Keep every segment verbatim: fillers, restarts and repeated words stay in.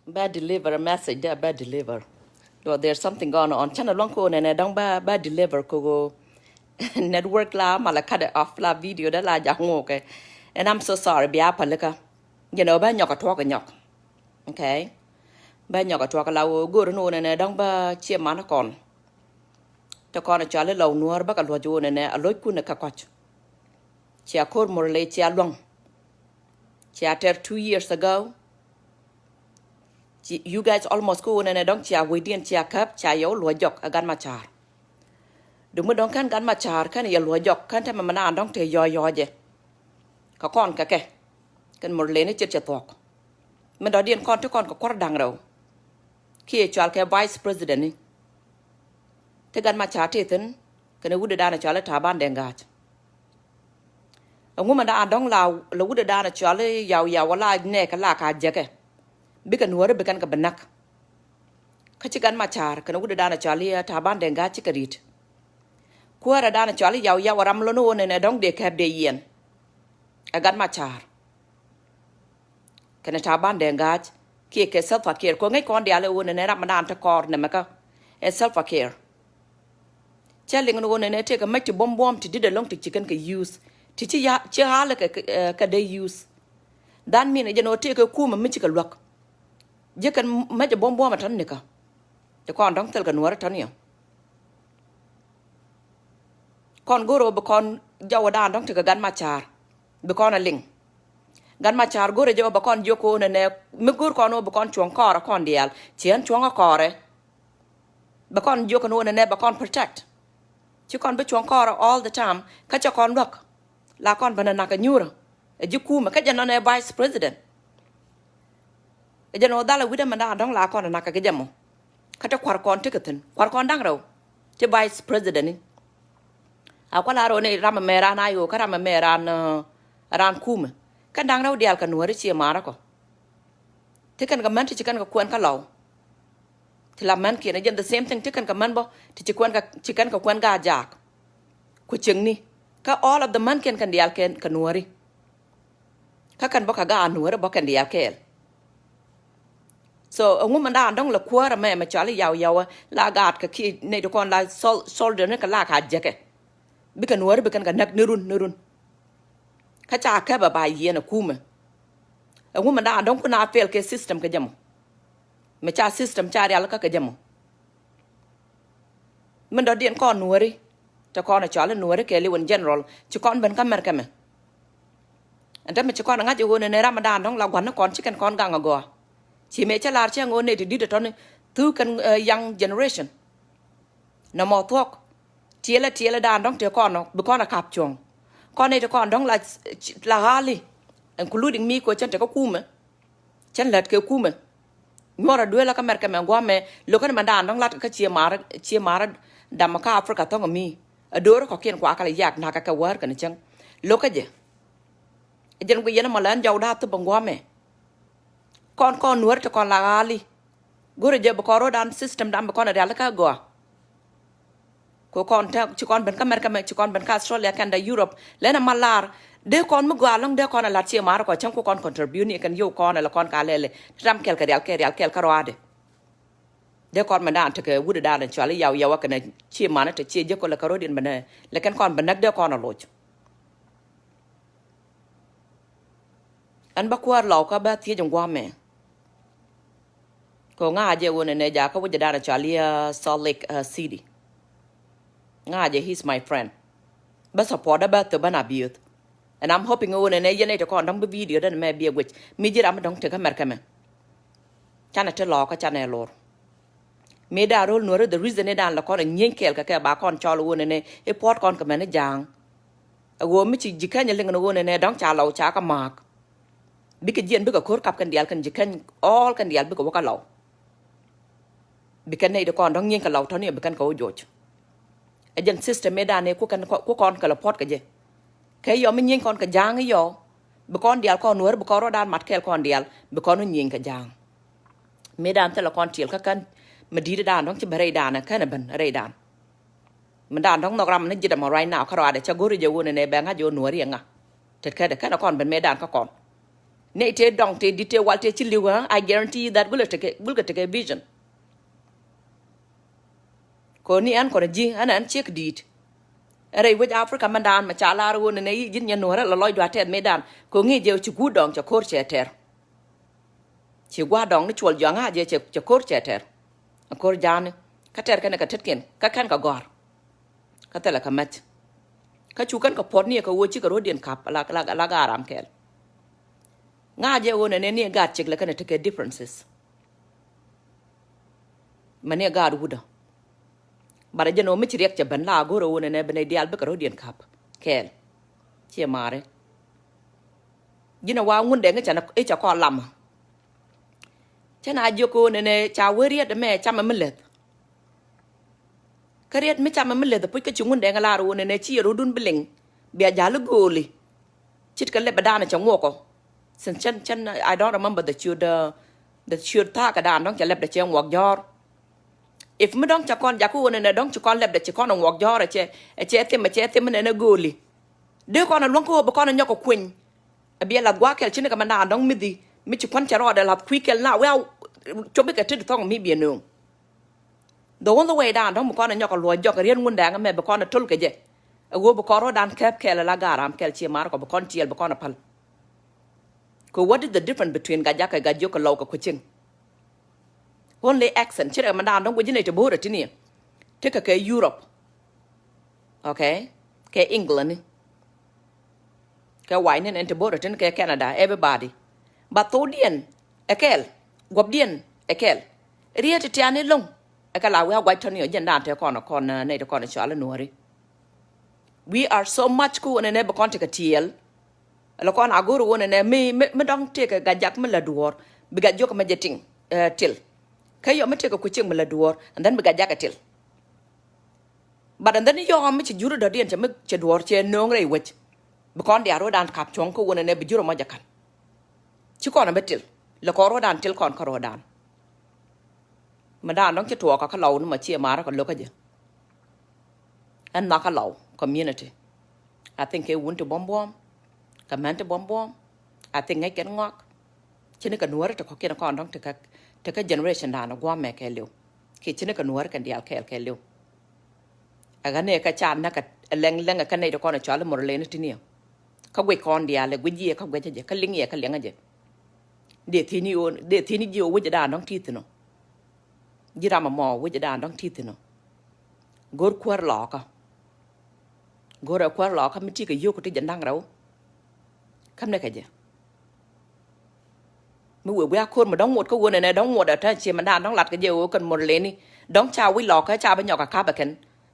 Bä deliver message dä, bä deliver. Lo, there's something going on. Canɛ luɔ̱ŋ ko nɛnɛ dɔ̱ŋ bä, bä deliver ko go network la malɛ cut it off la video dä la ja̱ ŋo̱o̱kɛ. And I'm so sorry bia pälikä. You know, bä nyɔk a tuɔk a nyɔk. Okay. Bä nyɔk a tuɔk la wo go̱o̱r ni wo nɛnɛ dɔ̱ŋ bä cie man kɔn. Te kɔn a cɔal i Lɔw Nuɔ̱ɔ̱r bä kɛ luɔ̱c wo nɛnɛ a lo̱ckun ɛ kɛ kɔc. Cia ko̱r Murle cia luɔ̱ŋ. Cia tɛr two years ago. Ci, you guys almost ko wo nɛnɛ dɔ̱ŋ cia wecdiɛn cia käp cia yɛ wä luɔ̱c jɔk a Gat Macar. Duk mi dɔ̱ŋ kän Gat Macar kän yɛ luɔ̱c jɔk kän tämɛ mi naan dɔ̱ŋ te yɔ̱ɔ̱c yɔ̱ɔ̱cɛ. Kɛ kɔn kɛ kɛ kɛn Murle ni ce̱t cɛ thuɔ̱k. Min dɔ̱diɛn kɔn ti kɔn kɛ kuäär da̱ŋ rɛw. Kiɛ cɔal kɛ vice president ni. Ti Gat Macar ti thi̱n kɛn wut dan cɔal i Taban Deng Gat. Ɛŋu mɛn dan dɔ̱ŋ la, la wut dan cɔal i Yau Yau wala nɛɛkɛ la ka jekɛ. Bikɛ Nuɔ̱ɔ̱ri bikɛn kɛ bi näk. Kä ci Gat Macar kɛn wut dan cɔal i Taban Deng Gat cikɛ ri̱t. Kuäärä dan cɔal i Yau Yau ram lon wä nɛnɛ dɔ̱ŋ dee kɛp dee yiɛn. Ɛ Gat Macar kɛnɛ Taban Deng Gat kiɛ kɛ Salva Kiir. Kɛ ŋäc kɔn diaal ɛ wä nɛnɛ ram dan te kɔr nɛmɛ kä ɛ Salva Kiir. Cɛ liŋ ni wä nɛnɛ tëëkɛ mäc ti buɔ̱m buɔ̱m ti di̱t ɛlɔ̱ŋ ti ci kɛn kɛ use ti ci ya ci ɣa̱lɛ kɛ kɛ dee use. That mean ɛ jɛn wä tëëkɛ kumɛ mi cikɛ luäk. Ji̱ kɛn mäc ɛ buɔ̱m buɔ̱m ɛ tɔ̱n nikä. Ti kɔn dɔ̱ŋ thil kɛ Nuɔ̱ɔ̱ri tɔ̱n yɛ. Kɔn go̱o̱rɛ wä bi kɔn jɔwä dan dɔ̱ŋ ti kɛ Gat Macar. Bi kɔn a liŋ. Gat Macar go̱o̱rɛ jɛ wä bi kɔn jiök kɛ wä nɛnɛ mi go̱o̱r kɔn wä bi kɔn cuɔ̱ŋ kɔɔrɛ kɔn diaal ci ɣän cuɔ̱ŋ kɔɔrɛ. Bɛ kɔn jiök kɛ ni wä nɛnɛ bɛ kɔn protect. Ci kɔn bi cuɔ̱ŋ kɔɔrɛ all the time kä cɛ kɔn luäk. La kɔn bä nɛ nak kɛ nyuurä ɛ ji̱ kumɛ kä jɛ nɔnɛ vice president. Ɛ jɛ nɔ dhal ɛ wi̱dɛ mɛn da̱a̱n dɔ̱ŋ la kɔn ɛ nak kɛ jɛ mɔ. Kä te kua̱r kɔn tekɛ thi̱n kua̱r kɔn da̱ŋ rɛw. Ti vice president ni. A kua̱r la rɔ ni ram ɛmɛ ran a yo̱o̱ kä ram ɛmɛ ran ran kumɛ. Kɛn da̱ŋ rɛw diaal kɛ Nuɔ̱ɔ̱ri cie ma̱a̱rä kɔ. Ti kɛn kɛ män ti ci kɛn kɛ kuɛn kä Lɔw. Ti la män kiɛn ɛ jɛn the same thing ti kɛn kɛ män bä ti ci kuɛn kɛ ci kɛn kɛ kuɛn gaa jaak. Ku cieŋni kä all of the män kiɛn kɛn diaal kɛn kɛ Nuɔ̱ɔ̱ri. Kä kɛn bä kɛ gaa Nuɔ̱ɔ̱ri bä kɛn diaal kɛɛl. So ɛŋu mɛn da̱a̱n dɔ̱ŋ la kuäärä mɛ mɛ cɔal i Yau Yau la gaat kɛ kiɛ nɛy ti kɔn la sol- soldier ni kɛ la ka jekɛ. Bikɛ Nuɔ̱ɔ̱ri bikɛn kɛ näk ni run ni run. Kä ca kɛpɛ ba yiɛn ɛ kumɛ. Ɛŋu mɛn da̱a̱n dɔ̱ŋ kun a fail kɛ system kɛ jɛ mɔ. Mɛ ca system ca rial kä kɛ jɛ mɔ. Min dɔ̱diɛn kɔn Nuɔ̱ɔ̱ri te kɔn ɛ cɔal i Nuɔ̱ɔ̱ri kɛɛliw in general ci kɔn ben kä Mɛrkɛ mɛ. Ɛn te mi ci kɔn ɛ ŋa̱c ɛ ɣöö nɛnɛ ram ɛ da̱a̱n dɔ̱ŋ la gua̱n ni kɔn ci kɛn kɔn gaŋ ɛ gɔaa. Ci mëë cä lar cä ŋo̱o̱n nɛy ti di̱t ɛ tɔ̱ni thuk kɛn young generation. Nɔmɔ thuɔ̱k tiɛlɛ tiɛlɛ da̱a̱n dɔ̱ŋ tëë kɔn ɔ bi kɔn ɛ kap cuɔ̱ŋ. Kɔn nɛy ti kɔn dɔ̱ŋ la la ɣa̱li including mi ko cän tekä kumɛ. Cän lät kɛ kumɛ. Nyuɔrɛ duelä kä Mɛrkɛ mɛ guamɛ lo̱kän mɛ da̱a̱n dɔ̱ŋ lat kä cie marä cie marä damä kä Africa thɔ̱ŋ mi. Ɛ do̱rä kɔ̱kiɛn kuakä lɛ yak nakä kɛ wäär kɛn cäŋ. Lo̱kä jɛ. Jɛn guic yɛn ɛmɔ lɛn jɔw da̱a̱ thop ɛn guamɛ. Kɔn kɔn Nuɔ̱ɔ̱ri ti kɔn la ɣa̱li. Go̱rɛ jɛ bi kɔn ro̱o̱dan system dan bi kɔn rialikä gɔaa. Ku kɔn te ci kɔn ben kä America mɛ ci kɔn ben kä Australia, Canada, Europe. Lɛn a ma lar dee kɔn mi gɔaa lɔŋ dee kɔn a lat cie mar kɔ cäŋ ku kɔn contribute ni kɛn yow kɔn a lɛ kɔn ka lɛlɛ. Ti ram kɛl kɛ rial kɛ rial kɛl kä ruaadɛ. Dee kɔn mɛ dan tekɛ wut dan cual i̱ Yau Yau a kɛn a cie man a te cie jek kɔ lɛ kɛ ro̱o̱diɛn ben a lɛ kɛn kɔn ben näk dee kɔn a loc. Ɛn bä kuäär Lɔw kä bä thiec in gua̱a̱mɛ. Kɛ ŋa̱cä jɛ wun ɛnɛ jakä wi̱cɛ dan ɛ cɔal i̱ Salt Lake City. Ŋa̱cä jɛ, he's my friend. Bä support dä bä thop bä na biöth. And I'm hoping wun ɛnɛ yɛn ɛ ti kɔn dɔ̱ŋ bi video dän mɛ biɛ guic mi ji̱ ram mi dɔ̱ŋ tekä America mɛ. Canɛ ti Lɔw kä canɛ lor. Mëë dan ro̱l Nuɔ̱ɔ̱ri, the reason ëë dan lɛ kɔn ɛ nyieny kɛɛl kɛ kɛ ba kɔn cɔl ɣöö nɛnɛ i̱ puɔ̱t kɔn kɛ mɛn i̱ ja̱a̱ŋ. Ɛ ɣöö mi ci ji̱ kɛny ɛ liŋ ni ɣöö nɛnɛ dɔ̱ŋ ca Lɔw ca kɛ ma̱a̱k. Bikɛ jiɛn bikɛ ko̱r kap kɛn diaal kɛn ji̱ kɛny, all kɛn diaal bikɛ wä kä Lɔw. Bikɛn nɛy ti kɔn dɔ̱ŋ nyieny kɛ Lɔw tɔ̱ni ɛ bikɛn kɛ wä joc. Ɛ jɛn system ëë dan ëë ku kɛn ku kɔn kɛ lɛ puɔ̱t kɛ jɛ. Kɛ yɔ mi nyieny kɔn kɛ ja̱a̱ŋ i̱ yɔ bi kɔn diaal kɔn Nuɔ̱ɔ̱ri bi kɔn ruɔ̱dan mat kɛɛl kɔn diaal bi kɔn wä nyieny kɛ ja̱a̱ŋ. Mëë dan thilɛ kɔn tiɛl kä kän mi di̱i̱t dan dɔ̱ŋ ci ben rɛy dan kän ɛ ben rɛy dan. Mi dan dɔ̱ŋ nhɔk ram ni ji̱t ɛmɔ right now kä ruaadɛ cä go̱ri jɛ wun ɛnɛ bɛ ŋa̱c jɛ wä Nuɔ̱ɔ̱ri ɛŋa. Tet kädɛ kän ɛ kɔn ben mëë dan kä kɔn. Nɛy tëë dɔŋ tëë di̱t tëë wal tëë ci li̱w, ɣä, I guarantee you that gulɛ tekɛ, gulkɛ tekɛ vision. Koni ɛn kɔn ji̱ ɛn ɛn ciek di̱i̱t. Ɛn rɛy wec Africa mɛndan mɛ ca lar ɣöö nɛnɛ i̱ ji̱n nyɛ nuɔ̱rɛ la lɔcdua tɛth mëëdan. Kɛ ɣöö ŋi̱i̱c jɛ ci guut dɔŋ cɛ ko̱r cɛ tɛr. Ci gua̱a̱r dɔŋ ni cuɔl juaŋa jɛ cɛ, cɛ ko̱r cɛ tɛr. Ɛ ko̱r ja̱a̱ni kä tɛr kɛn kɛ tetkiɛn kä kɛn kɛ gɔ̱a̱r. Kä thilɛ kɛ mɛc. Kä cu kɛn kɛ puɔ̱t ni ɛ kɛ ɣöö cikɛ ro̱diɛn ka̱p la, la, la garam kɛɛl. Ŋa̱ jɛ ɣöö nɛnɛ ni ɛ gaat cik lɛ kɛn ɛ tekɛ differences. Mɛ ni ɛ gaat wutdä. Bat ɛ jɛn ɣöö mi ci riɛk cɛ ben la a go̱r ɛ ɣöö nɛnɛ bi nɛy diaal bikɛ ro̱diɛn ka̱p kɛɛl. Ciɛ ma̱a̱ri. Ji̱n ɛ wa Ŋundɛŋ i̱ ca, i̱ ca kɔn lamä. Cä na jiök ɣöö nɛnɛ ca wee riet ɛmɛ camɛ mi leth. Kä riet mi camɛ mi leth puc kä ci Ŋundɛŋ lar ɣöö nɛnɛ ci yɛ ro̱dun bi liŋ bia ja̱l i̱ gööli. Ce̱tkɛ lɛpɛ danɛ cɛ ŋuɔkɔ. Since cɛn, cɛn, I don't remember the ciöt, uh, the ciöt tha̱a̱kɛ dan dɔ̱ŋ cɛ lɛpdɛ cɛ ŋuɔk jɔ̱ɔ̱r. If mi dɔ̱ŋ cɛ kɔn jakä ɣöö nɛnɛ dɔ̱ŋ ci kɔn lɛpdɛ ci kɔn ɛ ŋuɔk jɔ̱ɔ̱r ɛ cɛ, ɛ cɛ thim, ɛ cɛ thim nɛnɛ gööli. Dee kɔn ɛ luäŋ kä ɣöö bi kɔn ɛ nyɔk ɛ kueny. Ɛ biɛ lath gua̱a̱th kɛl ci ni kɛ mɛn da̱a̱n dɔ̱ŋ mi dhi mi ci kuän cɛ rɔɔdɛ lath kui̱ kɛl na wiaa cop ikɛ tet thɔŋ mi biɛ nööŋ. The only way da̱a̱n dɔ̱ŋ bi kɔn ɛ nyɔk ɛ luɔc jɔk ɛ riet Ŋundɛŋ ɛmɛ bi kɔn ɛ töl kɛ jɛ. Ɛ ɣöö bi kɔn rɔɔdan kɛp kɛl ɛ la garam kɛl ciɛ ma̱a̱r kɔ bi kɔn tiɛɛl bi kɔn ɛ päl. Kɛ what is the difference between Gajak kɛ Gajiok kɛ Lɔw kɛ Kuecieŋ? Only accent. Ci rɛ mɛ da̱a̱n dɔ̱ŋ guic ji̱n ɛ ti bo̱o̱rɛ ti ni. Tekɛ kɛ Europe. Okay? Kɛ England ni. Kɛ wa̱i̱ ni nɛn ti bo̱o̱rɛ ti ni kɛ Canada. Everybody. Ba thokdiɛn ɛ kɛl. Guɔ̱pdiɛn ɛ kɛl. Riet ti tiani lo̱ŋ. Ɛ kɛ la wi̱i̱ a gua̱c tɔ̱ni ɔ jiɛn da̱a̱n te kɔn kɔn nɛy ti kɔn cɔal i̱ Nuɔ̱ɔ̱ri. We are so much ku wunɛ nɛ bi kɔn tekɛ tiɛɛl. Lɛ kɔn a go̱r wunɛ nɛ mi, mi, mi dɔ̱ŋ tekɛ Gajak mi la duɔ̱ɔ̱r bi Gajak jiök mɛ jɛ tiŋ, eh, til. Kä yɔ mi tekɛ Kuecieŋ mi la duɔ̱ɔ̱r, and then bi Gajak ɛ til. But and then yɔ mi ci juri dɔ̱diɛn cɛ mi cɛ duɔ̱ɔ̱r cɛ nööŋ rɛy wec. Bi kɔn diaal ruɔ̱dan kap cuɔ̱ŋ kä wunɛ nɛ bi juri mɔ jɛ ka̱n. Ci kɔn ɛ bi til. Lɛ kɔn ruɔ̱dan til kɔn kä ruɔ̱dan. Mi da̱a̱n dɔ̱ŋ ci tuɔɔkä kä Lɔw ni mɔ ciɛ ma̱a̱rä kɛ lo̱kä jɛ. Ɛn nhɔakä Lɔw community. I think kɛ wun ti buɔ̱m buɔ̱ɔ̱m. Kɛ män ti buɔ̱m buɔ̱ɔ̱m. I think ŋäc kɛn ŋɔak. Ci ni kɛ Nuääri ti kɔ̱kiɛn kɔn dɔ̱ŋ ti kä, ti kä generation da̱a̱n gua̱a̱mɛ kɛɛliw. Kiɛ ci ni kɛ Nuääri kɛn diaal kɛɛl kɛɛliw. Ɛ ɣän ëë kä ca näk ɛ lɛŋ lɛŋ ɛ kä nɛy ti kɔn ɛ cɔal i̱ Murleni ti niɛ. Kä guic kɔn diaal ɛ guic jiɛ kä guic jɛ, kä liŋ yɛ kä liŋ jɛ. Dee thi̱n i̱ ɣöö, dee thi̱n i̱ ji̱ ɣöö wec ɛ da̱a̱n dɔ̱ŋ ti̱i̱ thi̱n ɔ. Ji̱ ram ɛmɔ wec ɛ da̱a̱n dɔ̱ŋ ti̱i̱ thi̱n ɔ. Go̱r kuäär lɔɔkä. Go̱r ɛ kuäär lɔɔkä mi ti̱i̱ kɛ yio̱o̱k kɛ ti jɛ naŋ rɛw. Käm ni kɛ jɛ. Mi wëë gui̱a̱k ko̱r mi dɔ̱ŋ ŋuɔt kä wunɛ nɛ dɔ̱ŋ ŋuɔt ɛ tɛn ciɛ mi da̱a̱n dɔ̱ŋ lat kɛ jɛ ɣöö kɛn Murleni. Dɔ̱ŋ ca wi̱c lɔɔkä ca bi nyɔk ɛ ka̱pɛ kɛn.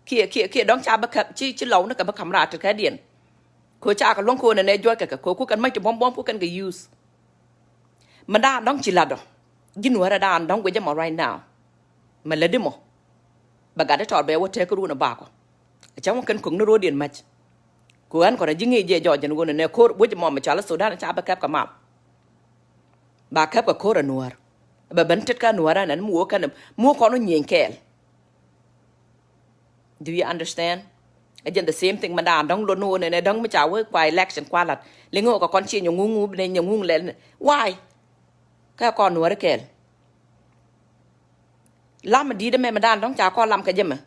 Kiɛ, kiɛ, kiɛ dɔ̱ŋ ca bi käp, ci, ci Lɔw ni kɛ bi ka̱m raat ti kɛ diɛn. Kɛ ɣöö ca kɛ luäŋ kɛ wunɛ nɛ juɔc kɛ kɛ, kɛ ɣöö ku kɛn mac ti buɔ̱m buɔ̱m ku kɛn kɛ use. Mi da̱a̱n dɔ̱ŋ ci lat ɔ. Ji̱ Nuäärä da̱a̱n dɔ̱ŋ guic ɛmɔ right now. Mɛ lätdi mɔ. Bɛ gat i̱ tɔɔr bɛ wä tëëk run ɛ bakɔ. Cä wä kɛn kök ni ro̱o̱diɛn mac. Ku ɣän kɔn ɛ ji̱ ŋi̱i̱c jɛ jɔɔc jɛn ɣöö nɛ nɛ ko̱r wec ɛmɔ mi cɔal i̱ Sudan ca bɛ kɛp kɛ mal. Ba kɛp kɛ ko̱r ɛ Nuäär. Bɛ ben tet kä Nuäär ɛn ɛn mi wä kɛn mi wä kɔn wä nyieny kɛɛl. Do you understand? Ɛ jɛn the same thing mɛ da̱a̱n dɔ̱ŋ lot ni ɣöö nɛnɛ dɔ̱ŋ mi ca wee kua election kua la̱t. Liŋ ɣöö kɛ kɔn cie nyɛ ŋuŋ ŋuŋ bi nɛ nyɛ ŋuŋ lɛl ni. Why? Kä kɔn Nuääri kɛɛl. Lam di̱i̱t ɛmɛ mɛ da̱a̱n dɔ̱ŋ ca kɔn lam kɛ jɛ mɛ.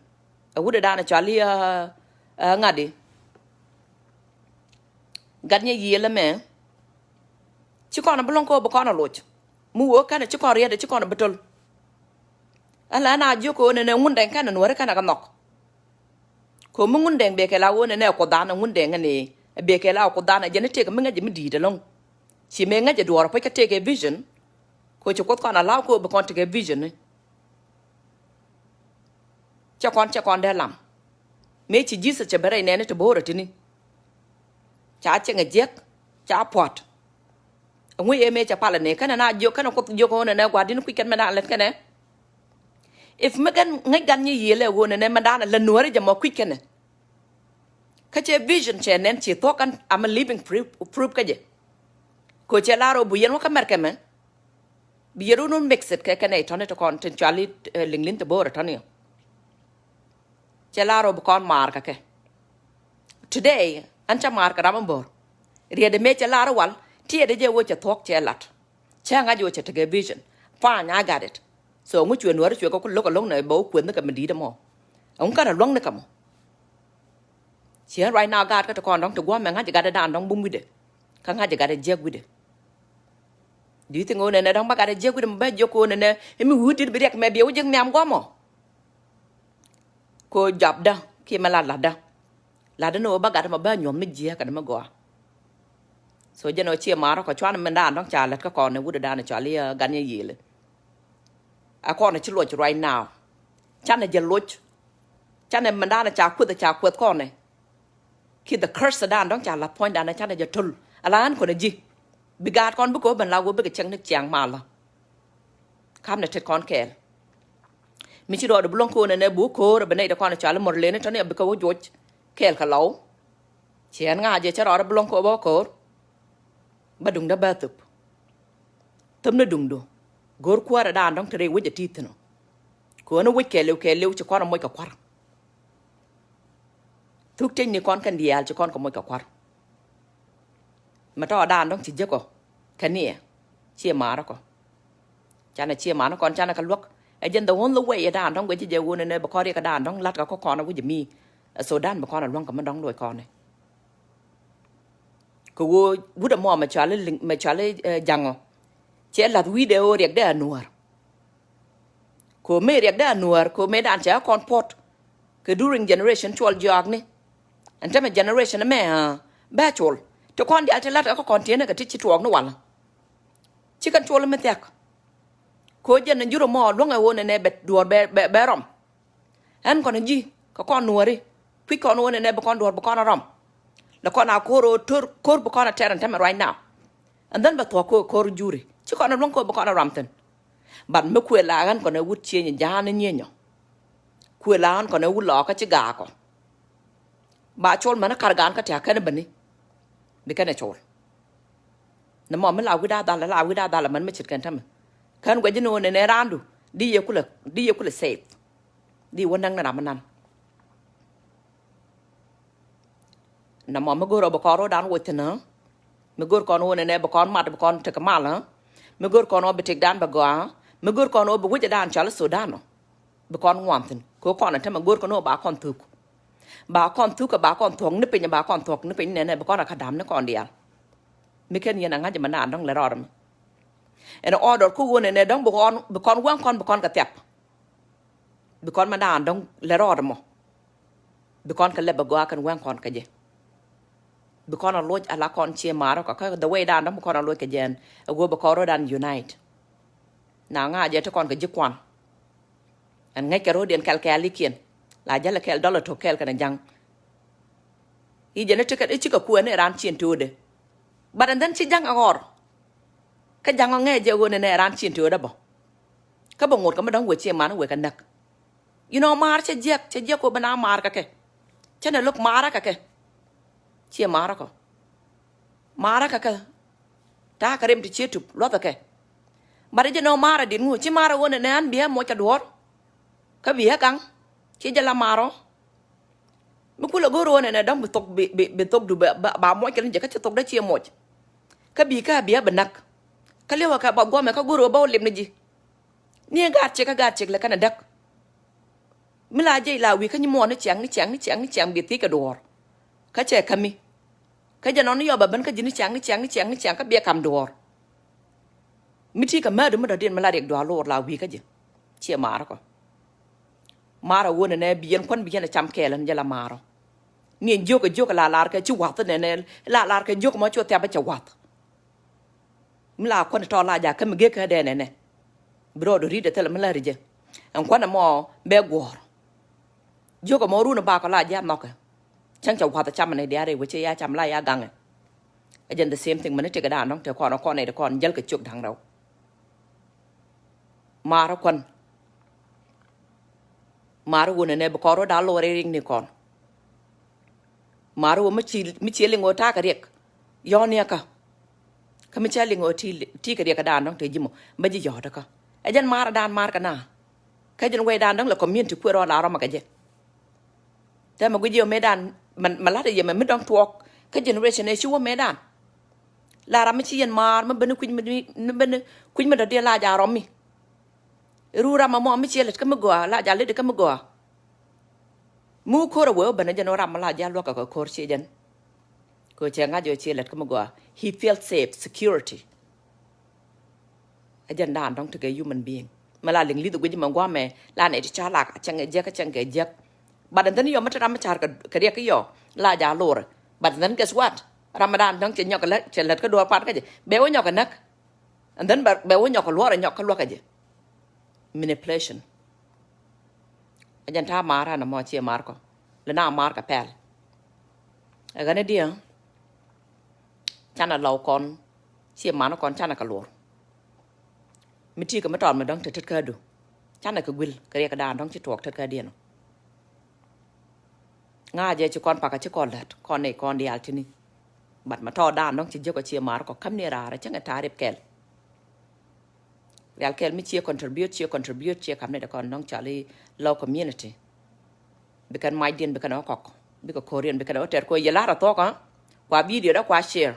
Ɛ wut ɛ da̱a̱n ɛ cɔal i̱, ɛ, ɛ, ŋa̱di. Gat nyɛ yiëël ɛmɛ. Ci kɔn bi luɔ̱ŋ kɛ ɣöö bi kɔn ɛ loc. Mi wee kɛn ci kɔn riɛt ci kɔn bi töl. Ala na jiök kɛ ɣöö nɛnɛ Ŋundɛŋ kɛn Nuääri kɛn kɛ nhɔk. Kɛ ɣöö mi Ŋundɛŋ bɛ kɛ la ɣöö nɛnɛ Kuothdan Ŋundɛŋ ni bɛ kɛ la Kuothdan jɛn i̱ tëëk mi ŋäc mi di̱i̱t ɛlɔ̱ŋ. Ci mëë ŋäc ɛ duɔɔr puc kä tëëk kɛ vision. Kɛ ɣöö ci Kuoth kɔn a la̱w kɛ ɣöö bi kɔn tekɛ vision ni. Cɛ kɔn, cɛ kɔn dee lam. Mëë ci Jesus cɛ ben rɛy nɛɛni ti bo̱o̱rä ti̱ni. Ca cieŋ ɛ jiäk, ca puɔ̱t. Ɛŋu yee mëë cɛ palä ni kɛnɛ na jiök kɛnɛ Kuoth jiök ɣöö nɛnɛ gua̱di̱n kui̱c kɛn mɛ da̱a̱n lät kɛnɛ. If mi gɛn ŋäc gan nyi yiëëlɛ ɣöö nɛnɛ mɛ da̱a̱n lät Nuääri jɛ mɔ kui̱c kɛnɛ. Kä cɛ vision cɛ nɛn ci thuɔ̱k kɛn am a living proof, proof kä jɛ. Kɛ ɣöö cɛ lar ɣöö bu yɛn wä kä Mɛrkɛ mɛ. Bi yɛ run wun mix it kɛ kɛnɛ itɔni ti kɔn tin cuali, eh, liŋ liŋ ti bo̱o̱r itɔni. Cɛ lar ɔ bi kɔn maar kɛ kɛ. Today, an cä maar kɛ ram in bo̱o̱r. Riɛt mëë cɛ lar wal, Tiɛɛt jɛ wä cɛ thuɔ̱k cɛ lat. Cɛ ŋa̱c wä cɛ tekɛ vision. Fine, I got it. So ŋu cuɛ nuäri cuɛ kɛ lo̱k ɛlɔ̱ŋ nɛ bɛ wä kueth ni kɛ mi di̱i̱t ɛmɔ. Ɛŋu kɛn ɛ luäŋ ni kɛ mɔ. Ciɛ right now gaat kä ti kɔn dɔ̱ŋ ti gua̱a̱mɛ ŋa̱c gat ɛ daan dɔ̱ŋ bum wi̱dɛ. Kä ŋa̱c gat ɛ jiäk wi̱dɛ. Do you think ɣöö nɛnɛ dɔ̱ŋ bä gat ɛ jiäk wi̱dɛ mɛ bä jiök ɣöö nɛnɛ ɛ mi wi̱i̱ dit bi riɛk mɛ biɛ wä jiäk nhiam gua̱a̱mɔ. Ko jɔapdä kiɛ mɛ lat latdä. Latdä ni ɣöö bä gat ɛmɔ bä nyuɔ̱th mi jiääk kɛn mi gɔaa. So jɛn ɣöö ciɛ ma̱a̱r kɔ cuanɛ mɛn daan dɔ̱ŋ ca lät kä kɔn ɛ wut ɛ daan ɛ cɔal i̱ gan yɛ yiëël. Ɛ kɔn ɛ ci luɔc right now. Canɛ jɛ luɔc. Canɛ mɛn daan ɛ ca kueth ɛ ca kueth kɔn ɛ. Ki the curse dan dɔ̱ŋ ca la̱th puɔ̱nydan ɛ canɛ jɛ töl. Ala ɣän kɔn ɛ ji̱ bi gaat kɔn bikɛ wä ben la wä bikɛ cieŋ ni ciaŋ malä. Kam nɛ tet kɔn kɛɛl. Mi ci rɔɔd bi luɔ̱ŋ ko̱o̱n ɛnɛ bi wä ko̱o̱r ɛ bi nɛy de kɔn ɛ cɔal imɔr leni tɔ̱ni ɛ bikɛ wä juɔc kɛɛl kɛ lɔw. Ciɛn ŋa̱c jɛ cä rɔɔd bi luɔ̱ŋ ko̱o̱r bä wä ko̱o̱r. Bä duŋdä bä thöp. Thöp ni duŋdu. Go̱o̱r kuäärä dan dɔ̱ŋ te rɛy wec ɛ ti thi̱n ɔ. Ko̱o̱n ɛ wec kɛɛliw kɛɛliw ci kɔn ɛ moc kɛ kua̱r. Thuk tecni kɔn kɛn diaal ci kɔn kɛ moc kɛ kua̱r. Mɛ tɔɔdan dɔ̱ŋ ci jek ɔ kɛ niɛ. Ciɛ ma̱a̱r kɔ. Canɛ ciɛ ma̱a̱r kɔn canɛ kɛ luäk. Ɛ jɛn the only way ɛ dan dɔ̱ŋ guɛ ji̱ jɛ wun ɛnɛ bi kɔn riɛk ɛ dan dɔ̱ŋ la̱t kɛ kɔ kɔn ɛ wi̱c mi. Ɛ Sudan bi kɔn ɛ luäŋ kɛ mi dɔ̱ŋ loc kɔn ɛ. Kɛ ɣöö wut ɛmɔ mɛ cuali liŋ mɛ cuali jaŋɔ. Cɛ la̱th wi̱i̱dɛ ɣöö riɛkdɛ anuäär. Kɛ ɣöö mëë riɛkdɛ anuäär kɛ ɣöö mëë dan cɛ kɔn puɔ̱t. Kɛ during generation cuɔl jiɔakni. Ɛn tämɛ generation ɛmɛ bɛ col ti kɔn diaal ti la̱t ɛ kä kɔn tieenä kɛ ti ci tuɔɔk ni walä. Ci kɛn col mi thia̱k. Kɛ ɣöö jɛn jur ɛmɔ luäŋɛ ɣöö nɛnɛ bɛ duɔɔr bɛ bɛ rɔm. Ɛn kɔn ji̱ kɛ kɔn nuɔri kui̱c kɔn wä nɛnɛ bi kɔn duɔ̱r bi kɔn a rɔm. Lɛ kɔn a ko̱r ɣöö ko̱r bi kɔn a tɛr ɛn tämɛ right now. And then bɛ thuɔ̱k ko̱r ko̱r juri ci kɔn a luäŋ ko̱r bi kɔn a rɔm thi̱n. But mi kuël a ɣän kɔn a wut cienyɛ ja̱a̱n ni nyieny ɔ. Kuël a ɣän kɔn a wut lɔɔkä ci gaak ɔ. Ba col mɛn a kar gaan kä tia̱a̱ kɛn bäni. Bi kɛn a col. Nɛ mɔ mi la wi̱da dhal la wi̱da dhal mɛn mi ce̱tkɛn tämɛ. Kän guɛc ni wä nɛnɛ raandu di yɛ kulɛ di yɛ kulɛ safe. Di wä näk ni ram mi nan. Nɛ mɔ mi go̱r ɔ bi kɔn ro̱o̱dan woc thi̱n ɔ. Mi go̱r kɔn wä nɛnɛ bi kɔn mat bi kɔn tek mal ɔ. Mi go̱r kɔn wä bi tekdan bɛ gɔaa. Mi go̱r kɔn wä bi wecdan cɔal Sudan ɔ. Bi kɔn ŋuan thi̱n kɛ kɔn ɛ tämɛ go̱r kɔn wä ba kɔn thuk. Ba kɔn thuk kɛ ba kɔn thuɔ̱k ni piny ba kɔn thuɔ̱k ni piny nɛnɛ bi kɔn ɛ kä dam ni kɔn diaal. Mi kɛn yɛn ɛ ŋa̱c mɛ naan dɔ̱ŋ lɛ rɔɔd mi. Ɛn order ku wä nɛnɛ dɔ̱ŋ bi kɔn bi kɔn wäŋ kɔn bi kɔn kɛ thiap. Bi kɔn mɛ daan dɔ̱ŋ lɛ rɔɔd mɔ. Bi kɔn kɛ lɛp bɛ gɔaa kɛn wɛŋ kɔn kɛ jɛ. Bi kɔn a loc ala kɔn cie maarä kɔ kä the way daan dɔ̱ŋ bi kɔn a loc kɛ jɛ ɛn ɛ wä bi kɔn ro̱o̱dan unite. Na ŋa̱ jɛ ti kɔn kɛ ji̱ kuan. Ɛn ŋäc kɛ ro̱o̱diɛn kɛl kɛɛlikiɛn la jälɛ kɛl dɔlɛ tok kɛɛl kɛn ɛ ja̱ŋ. I̱ jɛ ni ti kɛ i̱ cikɛ kuɛn ni ran cieŋ to̱o̱dɛ. But and then ci ja̱ŋ a ɣɔr. Kä ja̱ŋ ɔ ŋɛɛ jɛ ɣöö nɛnɛ ran cieŋ to̱o̱dä bä. Kä bä ŋot kä mi dɔ̱ŋ wee cie man wee kä näk. You know maar cɛ jiɛk cɛ jiɛk kɔ bä na maar kä kɛ. Cɛ nɛ lo̱k maarä kä kɛ. Cie maarä kɔ. Maarä kä kɛ. Ta̱a̱ kä rem ti cie tup luɔth kä kɛ. But jɛ nɔ maarä dit ŋu ci maarä ɣöö nɛnɛ an biɛ moc kä duɔ̱ɔ̱r. Kä biɛ gaŋ ci jɛ la maarä. Mi kulɛ go̱r ɣöö nɛnɛ dɔ̱ŋ bi thok bi bi bi thok du ba ba muɔc kɛ ni jɛ kä ci thok dee ciɛ muɔc. Kä bi kä bi a bi näk. Kä li̱wä kɛ ba guɔmɛ kä go̱r ɣöö ba wä lip ni ji̱. Ni gaat ciek kä gaat ciek lɛ kɛn a däk. Mi la jiɛc la wi̱i̱ kä nyi muɔɔn ni ciaŋ ni ciaŋ ni ciaŋ ni ciaŋ bi thiec kɛ duɔ̱ɔ̱r. Kä cɛ kämi. Kä jɛ nɔn ni yɔp a ben kä ji̱ ni ciaŋ ni ciaŋ ni ciaŋ ni ciaŋ kä biɛ kam duɔ̱ɔ̱r. Mi ti kɛ määdu mi dɔ̱diɛn mi la riɛk duaar loor la wi̱i̱ kä jɛ. Ciɛ maarä kɔ. Maarä wä nɛnɛ bi yɛn kuän bi yɛn a cam kɛɛl ɛn jɛ la maarä. Ni ɛn jiök ɛ jiök la lar kɛ ci wath nɛnɛ la lar kɛ jiök mɔ cuɔ thiap ɛ cɛ wath. Mi la kuän tɔ la jakä mi gek kä dee nɛnɛ. Bi rɔɔd ri̱t ɛ thilɛ mi la ri jɛ. Ɛn kuän ɛmɔ bɛ guɔ̱ɔ̱r. Jiök ɛmɔ run ɛ bakɔ la jiath nɔkɛ. Cäŋ cɛ wath ɛ cam ɛn ɛ diaar ɛ wecɛ ya cam la ya gaŋɛ. Ɛ jɛn the same thing mɛn ɛ tëkɛ daan dɔ̱ŋ te kɔn ɛ kɔn ɛ di kɔn jäl kɛ ciök da̱ŋ rɛw. Maarä kuän. Maarä wun ɛnɛ bi kɔn rɔ da̱a̱ lɔɔr ɛ riŋ ni kɔn. Maarä wun mi ci mi ci liŋ ɣöö ta̱a̱ kɛ riɛk. Yɔ̱ɔ̱n ni ɛ kä. Kä mi cä liŋ ɣöö ti ti kɛ riɛk kɛ daan dɔ̱ŋ te ji̱ mɔ bä ji̱ yɔ̱ɔ̱t ɛ kä. Ɛ jɛn maarä daan maar kɛ na. Kä jɛn wecdan dɔ̱ŋ lɛ community kuëë rɔ la rɔmɛ kɛ jɛ. Tɛmɛ guic yɛ mëëdan mɛ la̱t yɛ mɛ mi dɔ̱ŋ tuɔɔk kä generation ëë ci wä mëëdan. La ram mi ci yɛn maar mi ben kui̱ny mi, mi ben kui̱ny mi dɔ̱diɛn la ja̱ rɔm mi. Ru ram mɔ mi ciɛ lät kä mi gɔaa la ja̱ lät kä mi gɔaa. Mi wä ko̱r a wee wä ben a jɛn wä ram mi la ja̱ luäk kɛ ko̱r ciɛ jɛn. Kɛ cɛ ŋa̱c jɛ ciɛ lät kä mi gɔaa. He feel safe, security. A jɛn daan dɔ̱ŋ tekɛ human being. Mi la liŋ li̱th guic mɛ guamɛ la nɛ ti ca lak a cɛŋ kɛ jiäk, a cɛŋ kɛ jiäk. But and then yɔ mi te ram mi car kɛ riɛk kɛ yɔ la ja̱ lorɛ. But and then guess what? Ram mi daan dɔ̱ŋ cɛ nyɔk lät, cɛ lät kä duɔɔr pat kä jɛ bɛ wä nyɔk kɛ näk. And then bɛ wä nyɔk kɛ luɔr ɛ nyɔk kä luäk ɛ jɛ. Manipulation. A jɛn ta̱a̱ maar an ɛmɔ ciɛ maar kɔ. Lɛ na maar kɛ pɛl. Ɛ ɣän idiɛ canɛ lɔw kɔn ciɛ man kɔn canɛ kɛ luɔr. Mi ti kɛ mi tɔt mi dɔ̱ŋ te tet kädu. Canɛ kɛ guil kɛ riɛk daan dɔ̱ŋ ci tuɔɔk tet kädiɛn. Ŋa̱ jɛ ci kɔn pakä ci kɔn lät kɔn ni kɔn diaal tini. But mi tɔt daan dɔ̱ŋ ci jiäk kɔ ciɛ maar kɔ käm ni raar cäŋ ɛ ta̱a̱ rip kɛl. Rial kɛl mi ciɛ contribute, ciɛ contribute, ciɛ kam ni de kɔn nɔŋ cɔal i̱ low community. Bikɛn mac diɛn bikɛn ɔ kɔk bikɛ ko̱riɛn bikɛn ɔ tɛr ko̱ yɛ lar a thuɔk a kua video da kua share.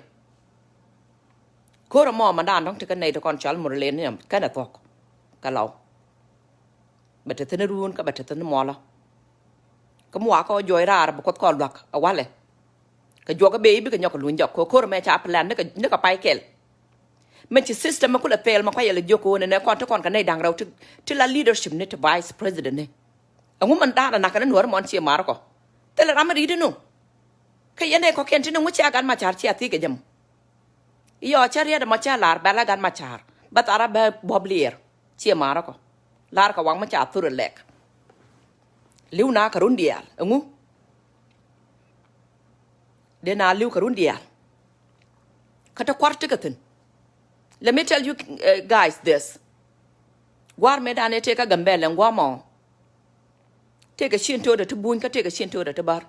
Ko̱r ɛmɔ ma dan dɔŋ ti kɛ nɛy ti kɔn cɔal mur len ni kɛn a thuɔk kɛ low. Bɛ te thin ruun kä bɛ te thin muɔlɔ. Kä muakä ɔ juɔc raar bi kuoth kɔ luak a walɛ. Kɛ juɔk ɛ bee i̱ bikɛ nyɔk kɛ luny jɔk kɛ ko̱r ɛmɛ ca plan nikɛ pay kɛl. Mɛ ci system mɛ kulɛ fail mɛ kuayɛ lɛ jiök kɛ wä nɛ nɛ kɔn ti kɔn kɛ nɛy da̱ŋ rɛw ti la leadership ni ti vice president ni. Ɛŋu mɛn da̱a̱n ɛ nakä ni nuɔ̱ɔ̱ri mɔn cie mar kɔ thilɛ ram mi ri̱t inu. Kä yɛn ɛ kɔkiɛn ti ni ŋu cia gan ma ca̱r cia thi̱i̱k kɛ jɛ mɔ. Iɔ cä riɛt ɛmɔ cä lar bɛ la gan ma ca̱r bä thara bɛ buɔp liɛɛr cie mar kɔ. Lar kɛ waŋ mi ca thur ɛ lɛk. Li̱w na kɛ run diaal ɛŋu. Dee na li̱w kɛ run diaal. Kä te kuar ti kɛ thi̱n. Let me tell you, uh, guys this. Guar me dan e te ka Gambɛl ɛn guamɔ. Te kɛ cien to̱o̱dɛ ti buny kä te kɛ cien to̱o̱dɛ ti bar.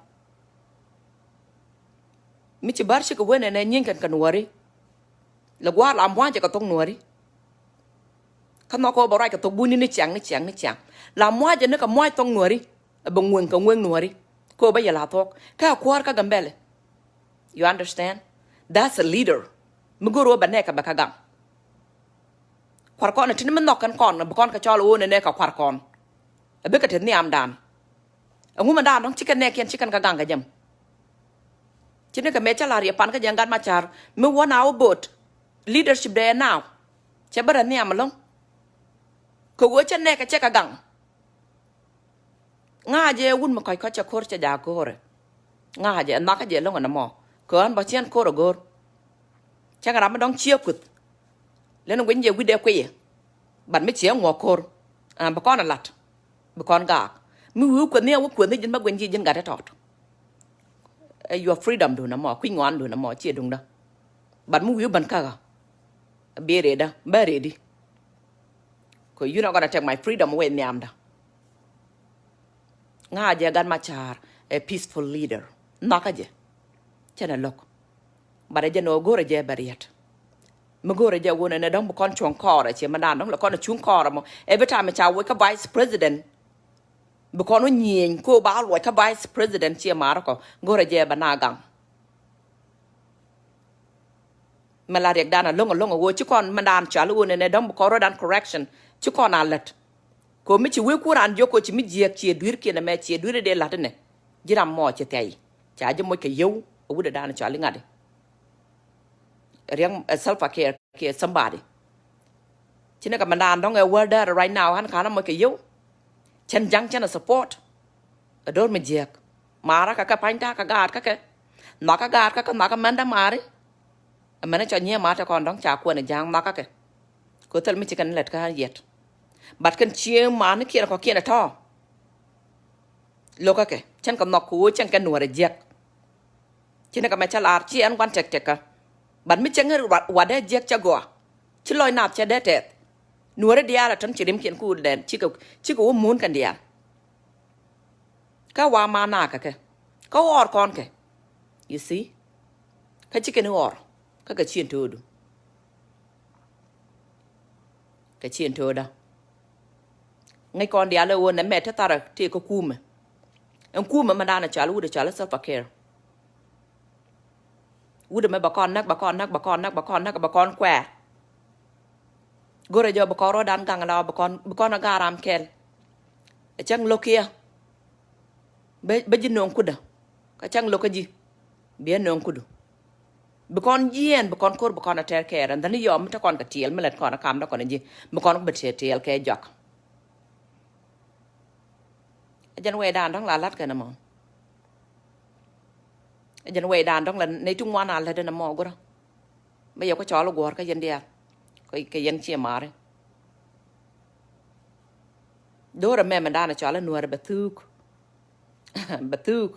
Mi ci bar ci kɛ wen ɛn ɛ nyieŋ kɛn kɛ nuɔri. Lɛ guar la muac kɛ thok nuɔri. Kä nhɔk kɛ wä bɛ ruac kɛ thok buny ni ni ciaŋ ni ciaŋ ni ciaŋ. La muac ni kɛ muac thok nuɔri. Bɛ ŋueŋ kɛ ŋueŋ nuɔri kɛ ɣöö bä yɛ la thuɔ̱k kä ɛ kuäär kä Gambɛlɛ. You understand? That's a leader. Mi go̱r ɣöö bɛ nɛɛkɛ bɛ kä gaŋ. Kua̱r kɔn ɛ tin mi nhɔk kɛn kɔn bi kɔn kɛ cɔl ɣöö nɛ nɛɛkɛ kua̱r kɔn. Ɛ bikɛ te nhiamdan. Ɛŋu mɛ daan dɔ̱ŋ cikɛ nɛɛkiɛn cikɛn kä gaŋ kɛ jɛm. Ci ni kɛ mëë cä la̱r yɛ pan kä jɛ gat ma ca̱r mi wä na wä bo̱o̱t. Leadership dɛ ɛ naaw cɛ bä rɛ nhiam ɛlɔ̱ŋ. Kɛ ɣöö cä nɛɛkɛ cɛ kɛ gaŋ. Ŋa̱cä jɛ wut mi kɔc kɔc cɛ ko̱r cɛ jaak ko̱rɛ. Ŋa̱cä jɛ nhɔakä jɛ lo̱ŋ ɛn ɛmɔ kɛ ɣän bä ciɛn ko̱r ɛ go̱r. Cäŋ ram mi dɔ̱ŋ ciɛ kueth. Lɛn guiny jɛ wi̱cdɛ kuiyɛ. Bat mi ciɛ ŋuɔk ko̱r. Ɛn bi kɔn ɛ la̱t bi kɔn gaak mi wi̱i̱ kueth ni ɛ wä kueth ni ji̱n bä guiny ji̱ ji̱n gat ɛ tɔt. Ɛ your freedom duun ɛmɔ kui̱ ŋuan duun ɛmɔ ciɛ duŋdä. Bat mi wi̱i̱ bän käkä. Bi rëëdä bä rëëdi. Kɛ you not gonna take my freedom away nhiamdä. Ŋa̱cä jɛ gat ma ca̱r ɛ peaceful leader. Nhɔakä jɛ. Cɛn ɛ lo̱k. Bat ɛ jɛ ni ɣöö go̱rɛ jɛ bɛ riɛt. Mi go̱rɛ jɛ wun ɛn ɛ dɔ̱ŋ bi kɔn cuɔ̱ŋ kɔɔrɛ ciɛ mi daan dɔ̱ŋ lɛ kɔn ɛ cuŋ kɔɔrɛ mɔ every time ca woc kä vice president. Bi kɔn wä nyieny ko ba luɔc kä vice president ciɛ mar kɔ go̱rɛ jɛ bɛ na gaŋ. Mɛ la riɛkdan alo̱ŋ alo̱ŋ a ɣöö ci kɔn mɛndan cal ɣöö nɛnɛ dɔ̱ŋ bi kɔn rɔ̱dan correction ci kɔn a lät. Kɛ ɣöö mi ci wee kuɔ̱ran jiök kɛ ɣöö ci mi jiääk ciɛ dui̱rkiɛn ɛmɛ ciɛ dui̱r ɛ dee la̱t inɛ ji̱ ram mɔ ci thɛy ca ji̱ moc kɛ yio̱w a wut ɛ dan cal iŋa̱t i̱ riɛk ɛ Salva Kiir kiɛ somebody. Ci ni kɛ mɛndan dɔ̱ŋ ɛ wäl däär right now ɣän ka̱n a moc kɛ yio̱w. Cɛn ja̱ŋ cɛn a support. Ɛ do̱r mi jiääk maarä kä kɛ pa̱ny ta̱a̱ kä gaat kä kɛ. Nhɔakä gaat kä kɛ nhɔakä mɛndä maari. Ɛ mɛn cɔ nyiee ma̱a̱ te kɔn dɔ̱ŋ ca kuɛn ɛ ja̱a̱ŋ nhɔakä kɛ. Kɛ thil mi ci kɛn lät kä yɛt. Bat kɛn cie ma̱a̱ni kiɛn kɔ kiɛn ɛ tɔ̱. Lo̱kä kɛ cɛn kɛ nhɔk kɛ ɣöö cɛn kɛ nuɔ̱ɔ̱r ɛ jiäk. Ci ni kɛ mɛ cä laar ci ɛn gua̱n tɛk tɛk kä. Bat mi cäŋ ɛ watdɛ jiäk cä gɔaa. Ci lɔc nath cɛ dee tɛth. Nuɔ̱ɔ̱ri diaal ɛ tɔ̱n ci rimkiɛn ku dɛn cikɛ cikɛ wä muun kɛn diaal. Kä wa ma nakä kɛ kä ɣɔr kɔn kɛ. You see? Kä ci kɛn ɣɔr kä kɛ cien töödu. Kɛ cien töödä. Ŋäc kɔn diaal ɛ ɣöö nɛ mɛ te tharɛ tëë kä kumɛ. Ɛn kumɛ mɛ danɛ cal wut ɛ cal ɛ Salva Kiir. Wut ɛmɛ bɛ kɔn näk, bɛ kɔn näk, bɛ kɔn näk, bɛ kɔn näk, bɛ kɔn kuɛɛr. Go̱rɛ jɛ ɔ bi kɔn ruɔ̱dan gaŋ la ɔ bi kɔn, bi kɔn a garam kɛl. Ɛ cäŋ lo̱kiɛ. Bä, bä ji̱ nööŋ kudä. Kä cäŋ lo̱kä ji̱. Biɛ nööŋ kudu. Bi kɔn jiɛɛn, bi kɔn ko̱r, bi kɔn a tɛr kɛɛr. And then yɔm mi te kɔn kɛ tiɛɛl, mi lät kɔn a kam dä kɔn a ji̱. Bi kɔn bi tiɛɛl, tiɛɛl kɛ jɔak. Ɛ jɛn wecdan dɔ̱ŋ la la̱t kɛn ɛmɔ. Ɛ jɛn wecdan dɔ̱ŋ la nɛy ti ŋuan a lät ɛn ɛmɔ gurä. Bä yɛ ku cɔl guɔ̱ɔ̱r kä yɛn diaal. Kɛ, kɛ yɛn ciɛ mari. Do̱rɛ mɛmɛ dan cɔal i̱ Nuäär bɛ thuuk. Bɛ thuuk.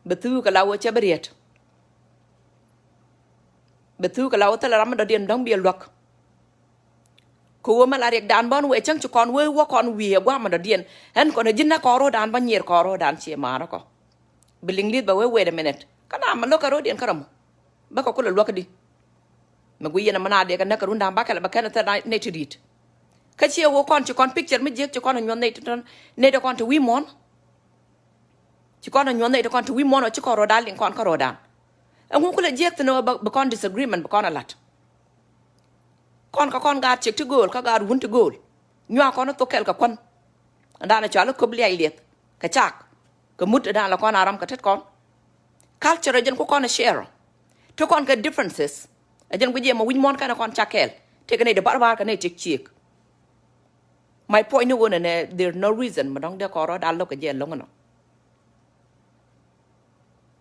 Bɛ thuuk ala wä cɛ bi riet. Bɛ thuuk ala wä thilɛ ram mi dɔ̱diɛn dɔ̱ŋ biɛ luäk. Kɛ wä mɛ la riɛkdan bä ni wee cäŋ ci kɔn wee wä kɔn wi̱i̱ ɛ gua̱a̱m mi dɔ̱diɛn. Ɛn kɔn ɛ ji̱n nɛ kɔn ro̱o̱dan bä nyier kɔn ro̱o̱dan ciɛ ma̱a̱n rɔ kɔ. Bi liŋ li̱th bɛ wee wait a minute. Kä na mɛ lo̱k kɛ ro̱o̱diɛn kä rɔm. Bä kɛ kulɛ luäk di. Mɛ guiy yɛn ɛmɛ na dee kɛ näk kɛ rundan ba kɛlɛ bɛ kɛn ɛ thil nɛy ti di̱i̱t. Kä ciɛ wä kɔn ci kɔn picture mi jiäk ci kɔn ɛ nyuɔ̱th nɛy ti tɔn nɛy ti kɔn ti wi̱i̱ muɔ̱ɔ̱n. Ci kɔn a nyuɔ̱th nɛy ti kɔn ti wi̱i̱ muɔ̱ɔ̱n ɔ ci kɔn ro̱o̱dan liŋ kɔn kä ro̱o̱dan. Ɛŋu kulɛ jiɛk thi̱n ɔ bɛ kɔn disagreement bɛ kɔn a la̱t. Kɔn kä kɔn gaat ciek ti gööl kä gaat wun ti gööl. Nyuak kɔn a thok kɛl kɛ kuän. Ɛn dan a cɔal a köp liac liɛth kɛ cak. Kɛ mut ɛn dan la kɔn a ram kɛ tet kɔn. Culture ɛ jɛn ku kɔn a share. Ti kɔn kɛ differences. Ɛ jɛn ku jiɛm a wi̱c muɔ̱ɔ̱n kɛn a kɔn cak kɛɛl. Tëëkɛ nɛy ti barbar kɛ nɛy ti ciek. My point ni ɣöö nɛnɛ, there no reason mi dɔ̱ŋ dee kɔn rɔɔdan lo̱k kɛ jɛ lo̱ŋ nɔ.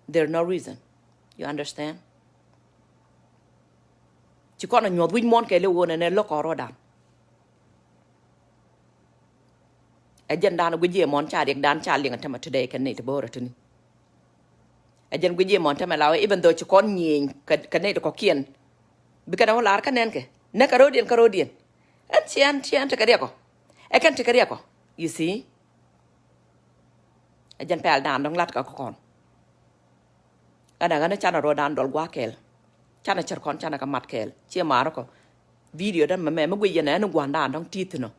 There no reason. You understand? Ci kɔn a nyuɔ̱th wi̱c muɔ̱ɔ̱n kɛɛl i̱ ɣöö nɛnɛ lo̱k kɔn rɔɔdan. Ɛ jɛn dan guic jiɛ muɔ̱ɔ̱n ca riɛkdan ca liŋ a tämɛ today kɛ nɛy ti bo̱o̱rä tini. Ɛ jɛn guic jiɛ muɔ̱ɔ̱n tämɛ la wee even though ci kɔn nyieny kɛ, kɛ nɛy ti kɔ̱kiɛn. Bi kɛn a wä lar kä nɛn kɛ nɛ kɛ ro̱o̱diɛn kɛ ro̱o̱diɛn. Ɛn ciɛn ciɛn tekɛ riɛk ɔ. Ɛ kɛn tekɛ riɛk ɔ. You see? Ɛ jɛn pɛl dan dɔ̱ŋ lat kä kɔn. Ɛn a ɣän canɛ ruɔ̱dan dɔl gua̱a̱k kɛɛl. Canɛ cär kɔn canɛ kɛ mat kɛɛl ciɛ ma̱a̱r kɔ. Video dan mɛ mɛ mi guic yɛn ɛn gua̱a̱n dan dɔ̱ŋ ti̱i̱ thi̱n ɔ.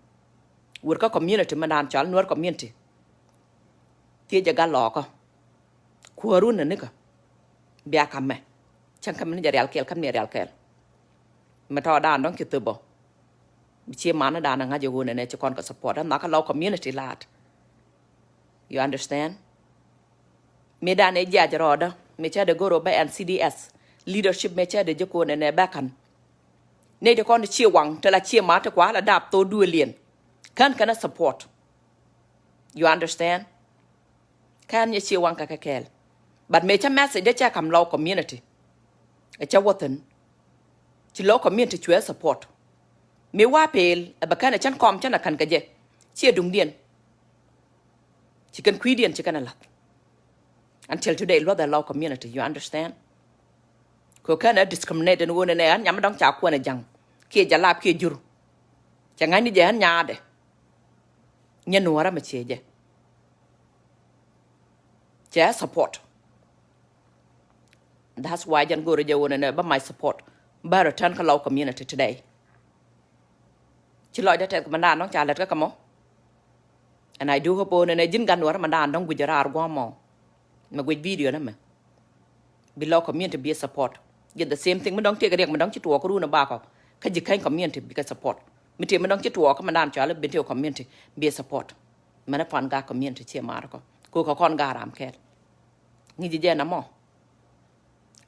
Wër kä community mɛ dan cɔal Nuäär community. Thiecɛ gat lɔɔkä. Kuäärun ni nikä. Bia kamɛ. Cäŋ käm ni jɛ rial kɛɛl, käm ni rial kɛɛl. Mi tɔɔdan dɔ̱ŋ ci thöp bä. Bi ci man dan ŋa̱c ɛ ɣöö nɛnɛ ci kɔn kɛ support. Ɛn nhɔakä Lɔw community laat. You understand? Mi dan ɛ jiac rɔɔdä. Mi cɛ de goro bä N C D S. Leadership mi cɛ de jɛ ko̱n nɛnɛ bä ka̱n. Nɛy ti kɔn ti ci waŋ, ti la ci ma ti kua̱r la dap thok duëëliɛn. Kän kɛn ɛ support. You understand? Kɛn nyɛ ci waŋ kɛ kɛ kɛɛl. But mëë cä message dee cɛ kam Lɔw community. Ɛ cä wä thi̱n. Ci Lɔw community cuɛ support. Mëë wa peel ɛ bɛ kɛn ɛ cɛn kɔm cɛn ɛ kän kɛ jɛ. Ciɛ duŋdiɛn. Ci kɛn kui̱diɛn ci kɛn ɛ la̱th. Until today luɔth ɛ Lɔw community, you understand? Kɛ kɛn ɛ discriminate ɛn ɣöö nɛnɛ ɣän nyam dɔ̱ŋ ca kuɛn ɛ ja̱ŋ. Kiɛ jalap kiɛ jur. Cɛ ŋa̱cni jɛ ɣän nyaadɛ. Nyɛ nuɔ̱ɔ̱rä mi ciɛ jɛ. Cɛ support. That's why jɛn go̱o̱rä jɛ wun ɛnɛ bä my support. Bä return kä Lɔw community today. Ci lɔcdä tɛth kɛ mɛndan nɔŋ ca lät kä kä mɔ. And I do hope wun ɛnɛ ji̱n gan nuɔ̱ɔ̱rä mɛndan dɔ̱ŋ guic raar gua̱a̱mɔ. Mɛ guic video nɛ mɛ. Bi Lɔw community bi support. Jɛ the same thing mi dɔ̱ŋ tiek riɛk mi dɔ̱ŋ ci tuɔɔk run bakɔ. Kä ji̱ käny community bikɛ support. Mi tiek mi dɔ̱ŋ ci tuɔɔk kä mɛndan cɔal Bentiu community bi support. Mɛnɛ pan gak community ciɛ mar kɔ. Kok kɛ kɔn gak ram kɛɛl. Ŋi̱ci jɛ namɔ.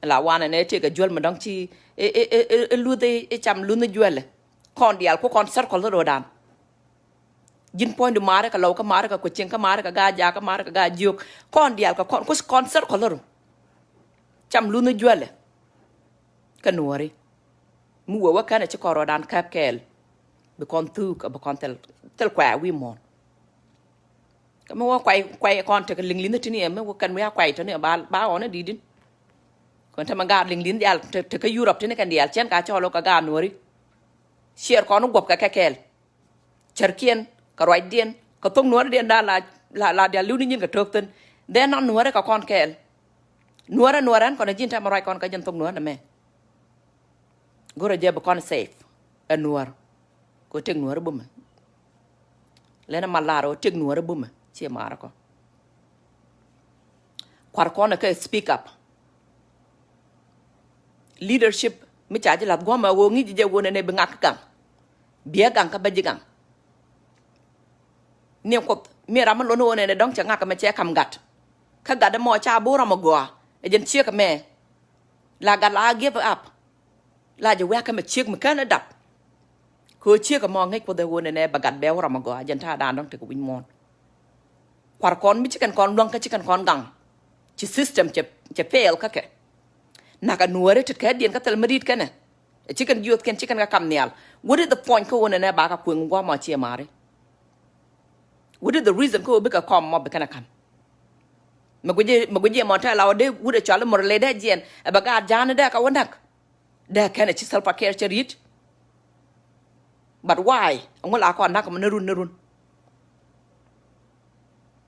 La wanɛ nɛ tiek kɛ juäl mi dɔ̱ŋ ci i̱, i̱, i̱, i̱ luth i̱ cam luth ni juäl. Kɔn diaal ku kɔn circle ro̱dan. Ji̱n puɔ̱nydu maarä kɛ Lɔw kä maarä kɛ Kuecieŋ kä maarä kɛ Gaa-jaak kä maarä kɛ Gaa-jiök. Kɔn diaal kɛ kɔn kuc kɔn circle ru. Cam luth ni juälɛ. Kä nuɔ̱ɔ̱ri. Mi wee wä kɛn ɛ ci kɔn rɔɔdan käp kɛɛl. Bi kɔn thuuk bi kɔn thil, thil kuɛ wi̱i̱ muɔ̱ɔ̱n. Kä mi wä kuay, kuay kɔn tekɛ liŋ li̱nh tini ɛ mi wä kɛn wi̱i̱ a kuay tini ɛ ba, ba ɣɔn ɛ di̱i̱t in. Kɔn tämɛ gaat liŋ li̱nh diaal te, tekä Europe tini kɛn diaal cɛn ka cɔl ɔ kɛ gaat nuɔ̱ɔ̱ri. Ciɛɛr kɔn guɔ̱p kɛ kɛ kɛɛl. Cärkiɛn kɛ ruacdiɛn kɛ thok nuɔ̱ɔ̱ridiɛn da̱a̱n la, la, la diaal li̱w ni nyin kɛ to̱k thi̱n. Dhɛ nɔn nuɔ̱ɔ̱rɛ kɛ kɔn kɛɛl. Nuɔ̱ɔ̱rɛ, nuɔ̱ɔ̱rɛ ɛn kɔn ɛ ji̱n tɛmɛ ruac kɔn kɛ jɛn thok nuɔ̱ɔ̱rɛ mɛ. Go̱rɛ jɛ bi kɔn safe ɛ nuɔ̱ɔ̱r. Kɛ tek nuɔ̱ɔ̱rɛ bumɛ. Lɛn ɛ ma lar ɛ tek nuɔ̱ɔ̱rɛ bumɛ ciɛ marɛ kɔ. Kua̱r kɔn ɛ kɛ speak up. leadership mi ca ji̱ la̱th guɔ̱mɛ ɣöö ŋi̱ci jɛ ɣöö nɛnɛ bi ŋak kä gaŋ. Biɛ gaŋ kä bä ji̱ gaŋ. Ni Kuoth mi ram mi lon ɣöö nɛnɛ dɔ̱ŋ cɛ ŋak mɛ cɛ kam gat. Kä gat ɛmɔ ca bo̱o̱r ram agɔaa ɛ jɛn ciek ɛmɛ. La gat la give up. La jɛ wɛ̈kä mɛ ciek mi kän ɛ dap. Kɛ ɣöö ciek ɛmɔ ŋäc Kuoth ɛ ɣöö nɛnɛ bɛ gat bɛ wä ram agɔaa ɛ jɛn ta̱a̱ da̱a̱n dɔ̱ŋ tekɛ wi̱c muɔ̱ɔ̱n. Kua̱r kɔn mi ci kɛn kɔn luäŋ kä ci kɛn kɔn gaŋ. Ci system cɛ, cɛ fail kä kɛ. Nakä nuääri tet kɛ diɛn kä thil mi ri̱t kɛnɛ. Ci kɛn jiöth kɛn ci kɛn kä kam nhial. What is the point kä ɣöö nɛnɛ ba kä kueŋ gua̱a̱mɔ ciɛ ma̱a̱ri? What is the reason kä ɣöö bikɛ kɔm mɔ bi kɛn ɛ ka̱m? Mɛ guici, mɛ guici mɔ tɛl a wä dee wut ɛ cɔal i̱ mor lɛ dee jiɛn ɛ bɛ gaat ja̱a̱n dee kä wä näk. Dee kɛn ɛ ci Salva Kiir cɛ ri̱t. But why? Ɛŋu la kɔn näk mɛ ni run ni run?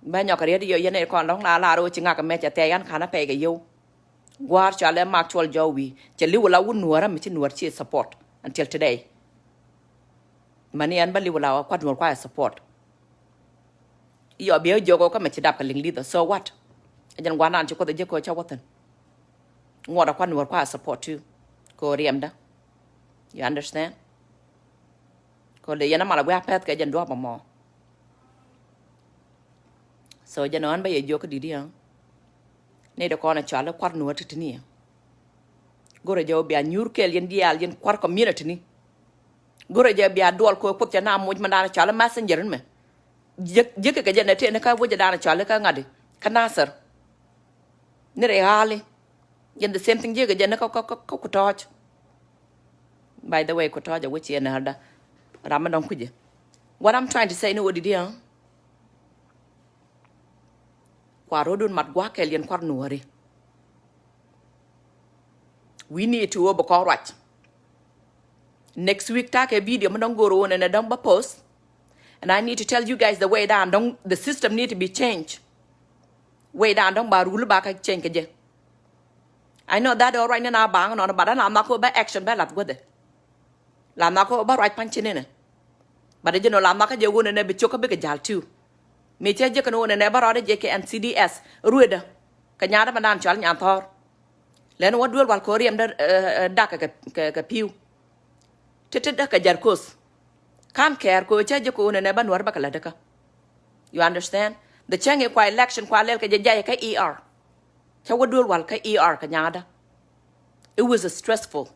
Bä nyɔk kɛ riet yɔ yɛn ɛ kɔn dɔ̱ŋ la lar ɣöö ci ŋak mɛ cɛ thɛɛ yan ka̱n a pɛy kɛ yio̱w. Gua̱a̱r cɔal ɛ Mak Cuɔl Jɔw Wi̱i̱ cɛ li̱w la wut nuäärä mi ci nuäär ci support until today. Mani ɛn bä li̱w la kua̱r nuäär kua̱r support. Yɔ biɛ jiök kä mɛ ci dap kɛ liŋ li̱th. So what? Ɛ jɛn gua̱a̱r nan ci Kuoth ɛ jiök kä cä wä thi̱n. Ŋuɔt a kua̱r nuäär kua̱r support too. Kɛ riɛmdä. You understand? Kɛ lɛ yɛn a mal a wi̱i̱ a pɛth kɛ jɛn duɔ̱ɔ̱p ɛmɔ. So jɛn ɣän bä yɛ jiök kä di̱t yɛ. Ni dee kɔn a cɔal i̱ kua̱r nuäär ti̱ti̱ni yɛ. Go̱rɛ jɛ wä bia nyuur kɛɛl yɛn diaal yɛn kua̱r community ni. Go̱rɛ jɛ bia duɔl kɛ Kuoth cɛ na moc mɛn da̱a̱n cɔal i̱ messenger in mɛ. Jiäk, jiäk kɛ jɛ nɛ tëë ni kä wec da̱a̱n cɔal i̱ kä ŋa̱di kä Nasir. Ni rɛy ɣa̱li. Jɛn the same thing jiäk kɛ jɛ ni kä, kä, kä, kä Kutɔɔc. By the way, Kutɔɔc a wec yɛn ɣäldä. Ram mi dɔ̱ŋ kui̱cɛ. What I'm trying to say ni wä di̱t yɛ. Kua̱r ro̱dun mat gua̱a̱k kɛl yɛn kua̱r nuääri. We need to wä bɛ kɔn ruac. Next week ta̱a̱ kɛ video mi dɔ̱ŋ go̱o̱r wä nɛnɛ dɔ̱ŋ bä post. And I need to tell you guys the way down dɔ̱ŋ, the system need to be changed. Way down dɔ̱ŋ ba rule ba kä change kɛ jɛ. I know that all right ni na baŋ nɔn, but an la nhɔk kɛ wä bä action bä lath guäthɛ. La nhɔk kɛ wä bä ruac pa̱ny ci ninɛ. But jɛ nɔ la nhɔk kä jɛ wä nɛnɛ bi cio̱k kä bikɛ ja̱l too. Mi cɛ jɛ kɛn wä nɛnɛ bä rɔɔdɛ jɛ kɛ N C D S ruëdä. Kɛ nyaadä mɛ dan cɔal nyan thɔɔr. Lɛn wä duel wal kɛ wä riɛmdä, eh, eh, dak kɛ, kɛ, kɛ pi̱w. Ti ti dak kɛ jar koth. Ka̱n kɛɛr kɛ wä cɛ jɛ kɛ wä nɛnɛ bä nuäär bä kɛ la̱t däkä. You understand? The cäŋ i̱ kua election kua lɛl kɛ jɛ jay kä E R. Cä wä duel wal kä E R kɛ nyaadä. It was a stressful.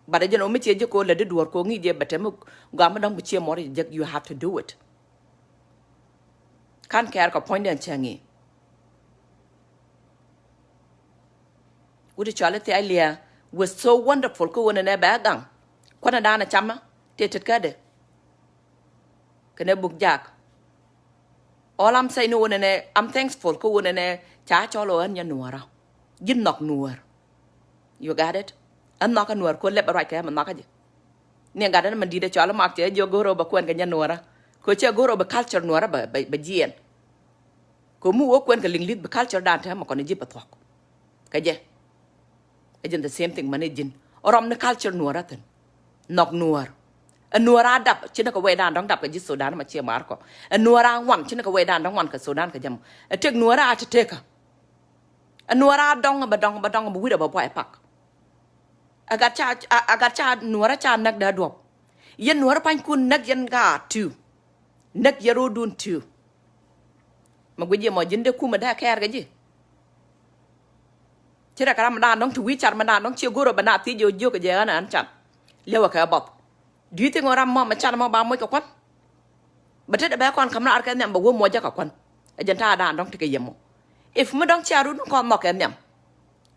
But jɛn ɔ mi ciɛ ji̱ ko̱ lät di duɔ̱ɔ̱r ko̱ ŋi̱i̱c jɛ bɛ tɛm gɔam mi dɔ̱ŋ bi ciɛ mɔr jɛ, you have to do it. Ka̱n kɛɛr kɛ puɔ̱nydɛn cäŋ i̱. Wut i̱ cɔal i̱ thia̱a̱c lia̱a̱ was so wonderful kä ɣöö nɛnɛ bɛ gaŋ. Kuäär da̱a̱n ɛ camä tëë tet kädɛ. Kɛnɛ buk jak. All I'm saying ni ɣöö nɛnɛ, I'm thankful kä ɣöö nɛnɛ ca cɔl ɣöö ɣän nyɛ nuäärä. Ji̱n nhɔk nuäär. You got it? Ɣän nhɔkä nuäär ko̱ lɛp ɛ ruac kɛ ɣän nhɔkä jɛ. Ni gat ɣän mɛ di̱t ɛ cɔal i̱ mak cɛ jiök go̱o̱r ɣöö bɛ kuɛn kɛ nyɛ nuäärä. Ko̱ cɛ go̱o̱r ɣöö bɛ culture nuäärä bɛ, bɛ, bɛ jiɛɛn. Ko̱ mi wä kuɛn kɛ liŋ li̱th bɛ culture dan tɛmɛ kɔn ji̱ bɛ thuɔ̱k. Kɛ jɛ. Ɛ jɛn the same thing mani ji̱n. Ɔ rɔm ni culture nuäär a thi̱n. Nhɔk nuäär. Ɛ nuäär a dap, ci ni kɛ wecdan dɔ̱ŋ dap kɛ ji̱ Sudan ma ciɛ mar kɔ. Ɛ nuäär a ŋuan, ci ni kɛ wecdan dɔ̱ŋ ŋuan kɛ Sudan kɛ jɛ mɔ. Ɛ tëk nuäär a ti tëkä. Ɛ nuäär a dɔ̱ŋ, bɛ dɔ̱ŋ, bɛ dɔ̱ŋ, bɛ wi̱rɛ bɛ buay pak. Ɛ gat ca, ɛ, ɛ gat ca nuäär a ca näk dee duɔ̱p. Yɛn nuäär pa̱nykun näk yɛn gaat too. Näk yɛn ro̱o̱dun too. Mɛ guic yɛ mɔ ji̱n dee kumɛ dee kɛɛr kɛ ji̱. Ci rɛ kɛ ram mi daan dɔ̱ŋ ti wi̱i̱ car mi daan dɔ̱ŋ ciɛ go̱r ɔ bɛ na thiec jɛ ɔ jiök kɛ jɛ ɣän ɛ ɣän can. Liɛwɛ kɛ buɔth. Do you think ɔ ram mɔ mɛ can mɔ ba moc kɛ kuan? Bɛ tetdɛ bɛ kɔn ka̱m raar kɛ nhiam bɛ wä muɔcä kɛ kuan. Ɛ jɛn ta̱a̱ daan dɔ̱ŋ ti kɛ yɛ mɔ. If mi dɔ̱ŋ cia rut ni kɔn nhɔk kɛ nhiam.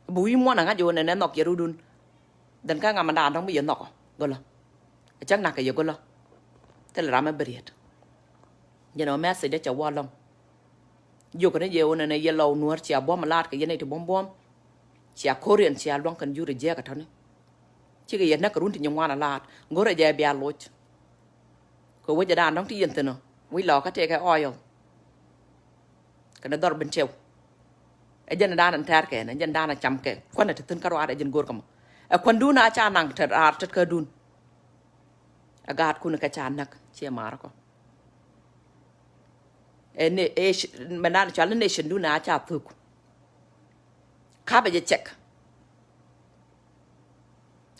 Bɛ wi̱i̱ muɔ̱n ɛ ŋa̱c ɣöö nɛnɛ nhɔk yɛ rut dun. Then kä ŋa mi daan dɔ̱ŋ mi yɛ nhɔk ɔ gölä. Ɛ cäŋ nak kɛ yɛ gölä. Thilɛ ram ɛ bi riet. Jɛn ɔ message dee cɛ wä ɛlɔ̱ŋ. Jiök ni jɛ ɣöö nɛnɛ yɛ lɔw nuäär cia buɔ̱m laat kɛ yɛn nɛy ti buɔ̱m buɔ̱m. Cia ko̱riɛn cia luäŋ kɛn jur jiɛɛk ɛ tɔ̱ni. Cikɛ yɛ näk kɛ run ti nyin ŋuan a laat go̱rɛ jɛ bia loc. Kɛ wecɛ daan dɔ̱ŋ ti yɛn thi̱n ɔ wi̱c lɔɔkä tëëkɛ oil. Kɛnɛ dhɔr bin tiɛw. Ɛ jɛn daan ɛn tɛ̈r kɛn ɛ jɛn daan ɛ cam kɛ kuanɛ ti thi̱n kä ruaat ɛ jɛn go̱o̱r kä mɔ. Ɛ kuandun a ca naŋ te raar tet kädun. Ɛ gaatkun kɛ ca näk ciɛ maarä kɔ. Ɛ ne, ɛ, mɛ naan cɔal ni nation dun a ca thuk. Ka̱pɛ jɛ cɛk.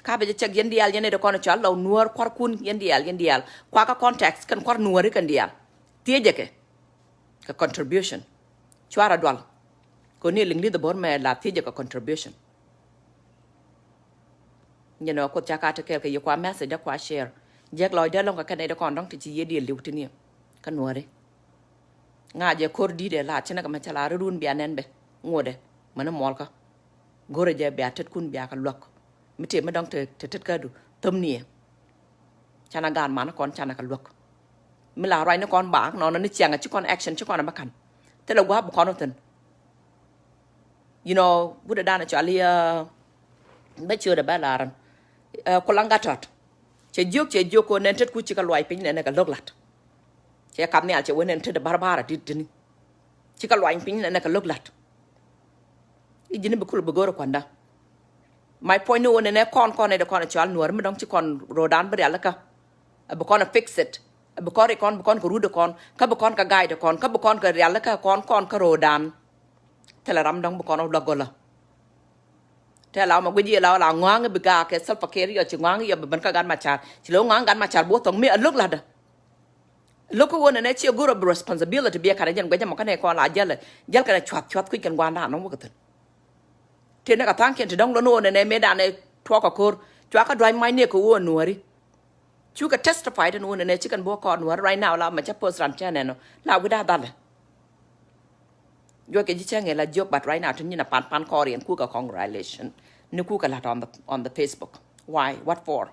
Ka̱pɛ jɛ cɛk yɛn diaal, yɛn nɛy ti kɔn cɔal lɔ Nuäär kua̱rkun, yɛn diaal, yɛn diaal. Kuakä contacts kɛn kua̱r Nuääri kɛn diaal. Thiecɛ kɛ kɛ contribution. Cuarɛ dual. Kɛ ni liŋ li̱th bo̱r mɛ la thiecɛ kɛ contribution. Nyɛ nɔ Kuoth ca ka te kɛɛl kɛ yɛ kua message dee kua share. Jek lɔcdɛ lɔŋ kɛ kɛn nɛy ti kɔn dɔ̱ŋ ti ci yɛ diɛl li̱w ti ni kä Nuääri. Ŋa̱cɛ ko̱r di̱t ɛ la ci nɛ kɛ mɛ cɛ la ri run bia nɛn bɛ ŋuɔdɛ mäni muɔlkä. Go̱rɛ jɛ bia tetkun bia kɛ luäk. Mi tëë mi dɔ̱ŋ te te tetkädu thäm ni ɛ. Canɛ gaat mani kɔn canɛ kɛ luäk. Mi la ruacni kɔn baak nɔnɔ ni ciaŋ ci kɔn action ci kɔn bä ka̱n. Thilɛ gua̱a̱p bi kɔn wä thi̱n. You know, wut ɛ danɛ cɔal i̱ bä ciöödɛ bä la̱rän. Kulaŋ Gatɔt. Cɛ jiök, cɛ jiök kɛ ɣöö nɛn tetku cikɛ luac piny nɛnɛ kɛ lo̱k la̱t. Cɛ kap nhial cɛ wee nɛn tetdɛ bärbarä di̱t di̱tni. Cikɛ luac piny nɛnɛ kɛ lo̱k la̱t. I̱ ji̱n i̱ bi kul bi go̱o̱r kuändä. My point ni ɣöö nɛnɛ kɔn kɔn nɛy ti kɔn cɔal Nuäär mi dɔ̱ŋ ci kɔn ro̱o̱dan bi rialikä. Ɛ bi kɔn ɛ fix it. Ɛ bi kɔn ri kɔn bi kɔn kɛ rut ɛ kɔn kä bi kɔn kɛ guide ɛ kɔn kä bi kɔn kɛ rialikä kɔn kɔn kä ro̱o̱dan. Thilɛ ram dɔ̱ŋ bi kɔn ɔ luäk gɔlä. Tɛ la mɛ guic i̱ la la ŋɔaŋ i̱ bi gaak kɛ Salva Kiir yɔ ci ŋɔaŋ i̱ yɔ bi ben kä Gat Macar. Ci lo̱k ŋɔaŋ Gat Macar bi wä thɔŋ mi a lo̱k la̱tdä. Lo̱k kä ɣöö nɛnɛ ciɛ go̱r ɔ bi responsibility biɛ ka̱n ɛ jɛn guic ɛmɔ kä nɛ kɔn la jäl. Jäl kɛn ɛ cuath cuath kui̱c kɛn gua̱a̱ndan nɔŋ wä kɛ thi̱n. Tëë ni kɛ tha̱a̱ŋkiɛn ti dɔ̱ŋ lon ɣöö nɛnɛ mëëdan ɛ tuɔɔk kɛ ko̱r. Cua kä dua̱c mac ni kɛ ɣöö Nuääri. Cukɛ testify tin wun nɛ ci kɛn bok kɔn wä right now la mɛ cä post ran cä nɛnɔ la wi̱da dhalɛ. Juɔc kɛ ji̱ cäŋ ɛ la jiök, but right now tin nyin a pan pan kɔɔr yɛn kukɛ congratulation ni kukɛ lat on the, on the Facebook. Why? What for?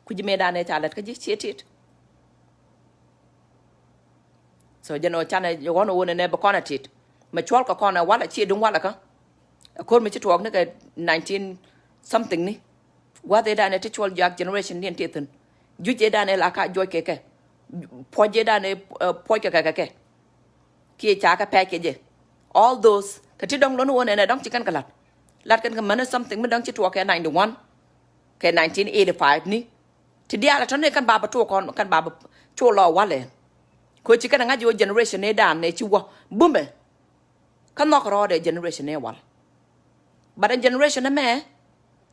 Kui̱ ji̱ mëëdan ɛ ca lät kä ji̱ ciɛ tit. So jɛn ɔ canɛ ɣɔn ɔ wun nɛ bi kɔn a tit. Mɛ cuɔl kɛ kɔn ɛ walɛ ciɛ duŋ walɛ kä. Ɛ ko̱r mi ci tuɔɔk ni kɛ nineteen something ni. Gua̱th ëëdan ɛ ti cuɔl jaak generation ni ɛn ti thi̱n. Juc ëëdan ɛ la ka juɔc kɛ kɛ. Puɔc ëëdan ɛ puɔc kɛ kɛ kɛ kɛ. Kiɛ ca kɛ pɛc kɛ jɛ. All those kɛ ti dɔ̱ŋ lon wä nɛnɛ dɔ̱ŋ ci kɛn kɛ la̱t. La̱t kɛn kɛ mɛn something mi dɔ̱ŋ ci tuɔɔk kɛ ninety one. Kɛ nineteen eighty five ni. Ti diaal ɛ tɔ̱ ni kɛn ba bɛ tuɔɔk kɔn kɛn ba bɛ cuɔl lɔ walɛ. Kɛ ci kɛn ɛ ŋa̱c yɛ wä generation ëëdan ɛ ci wä bumɛ. Kä nhɔk rɔɔdɛ generation ëë wal. But a generation ɛmɛ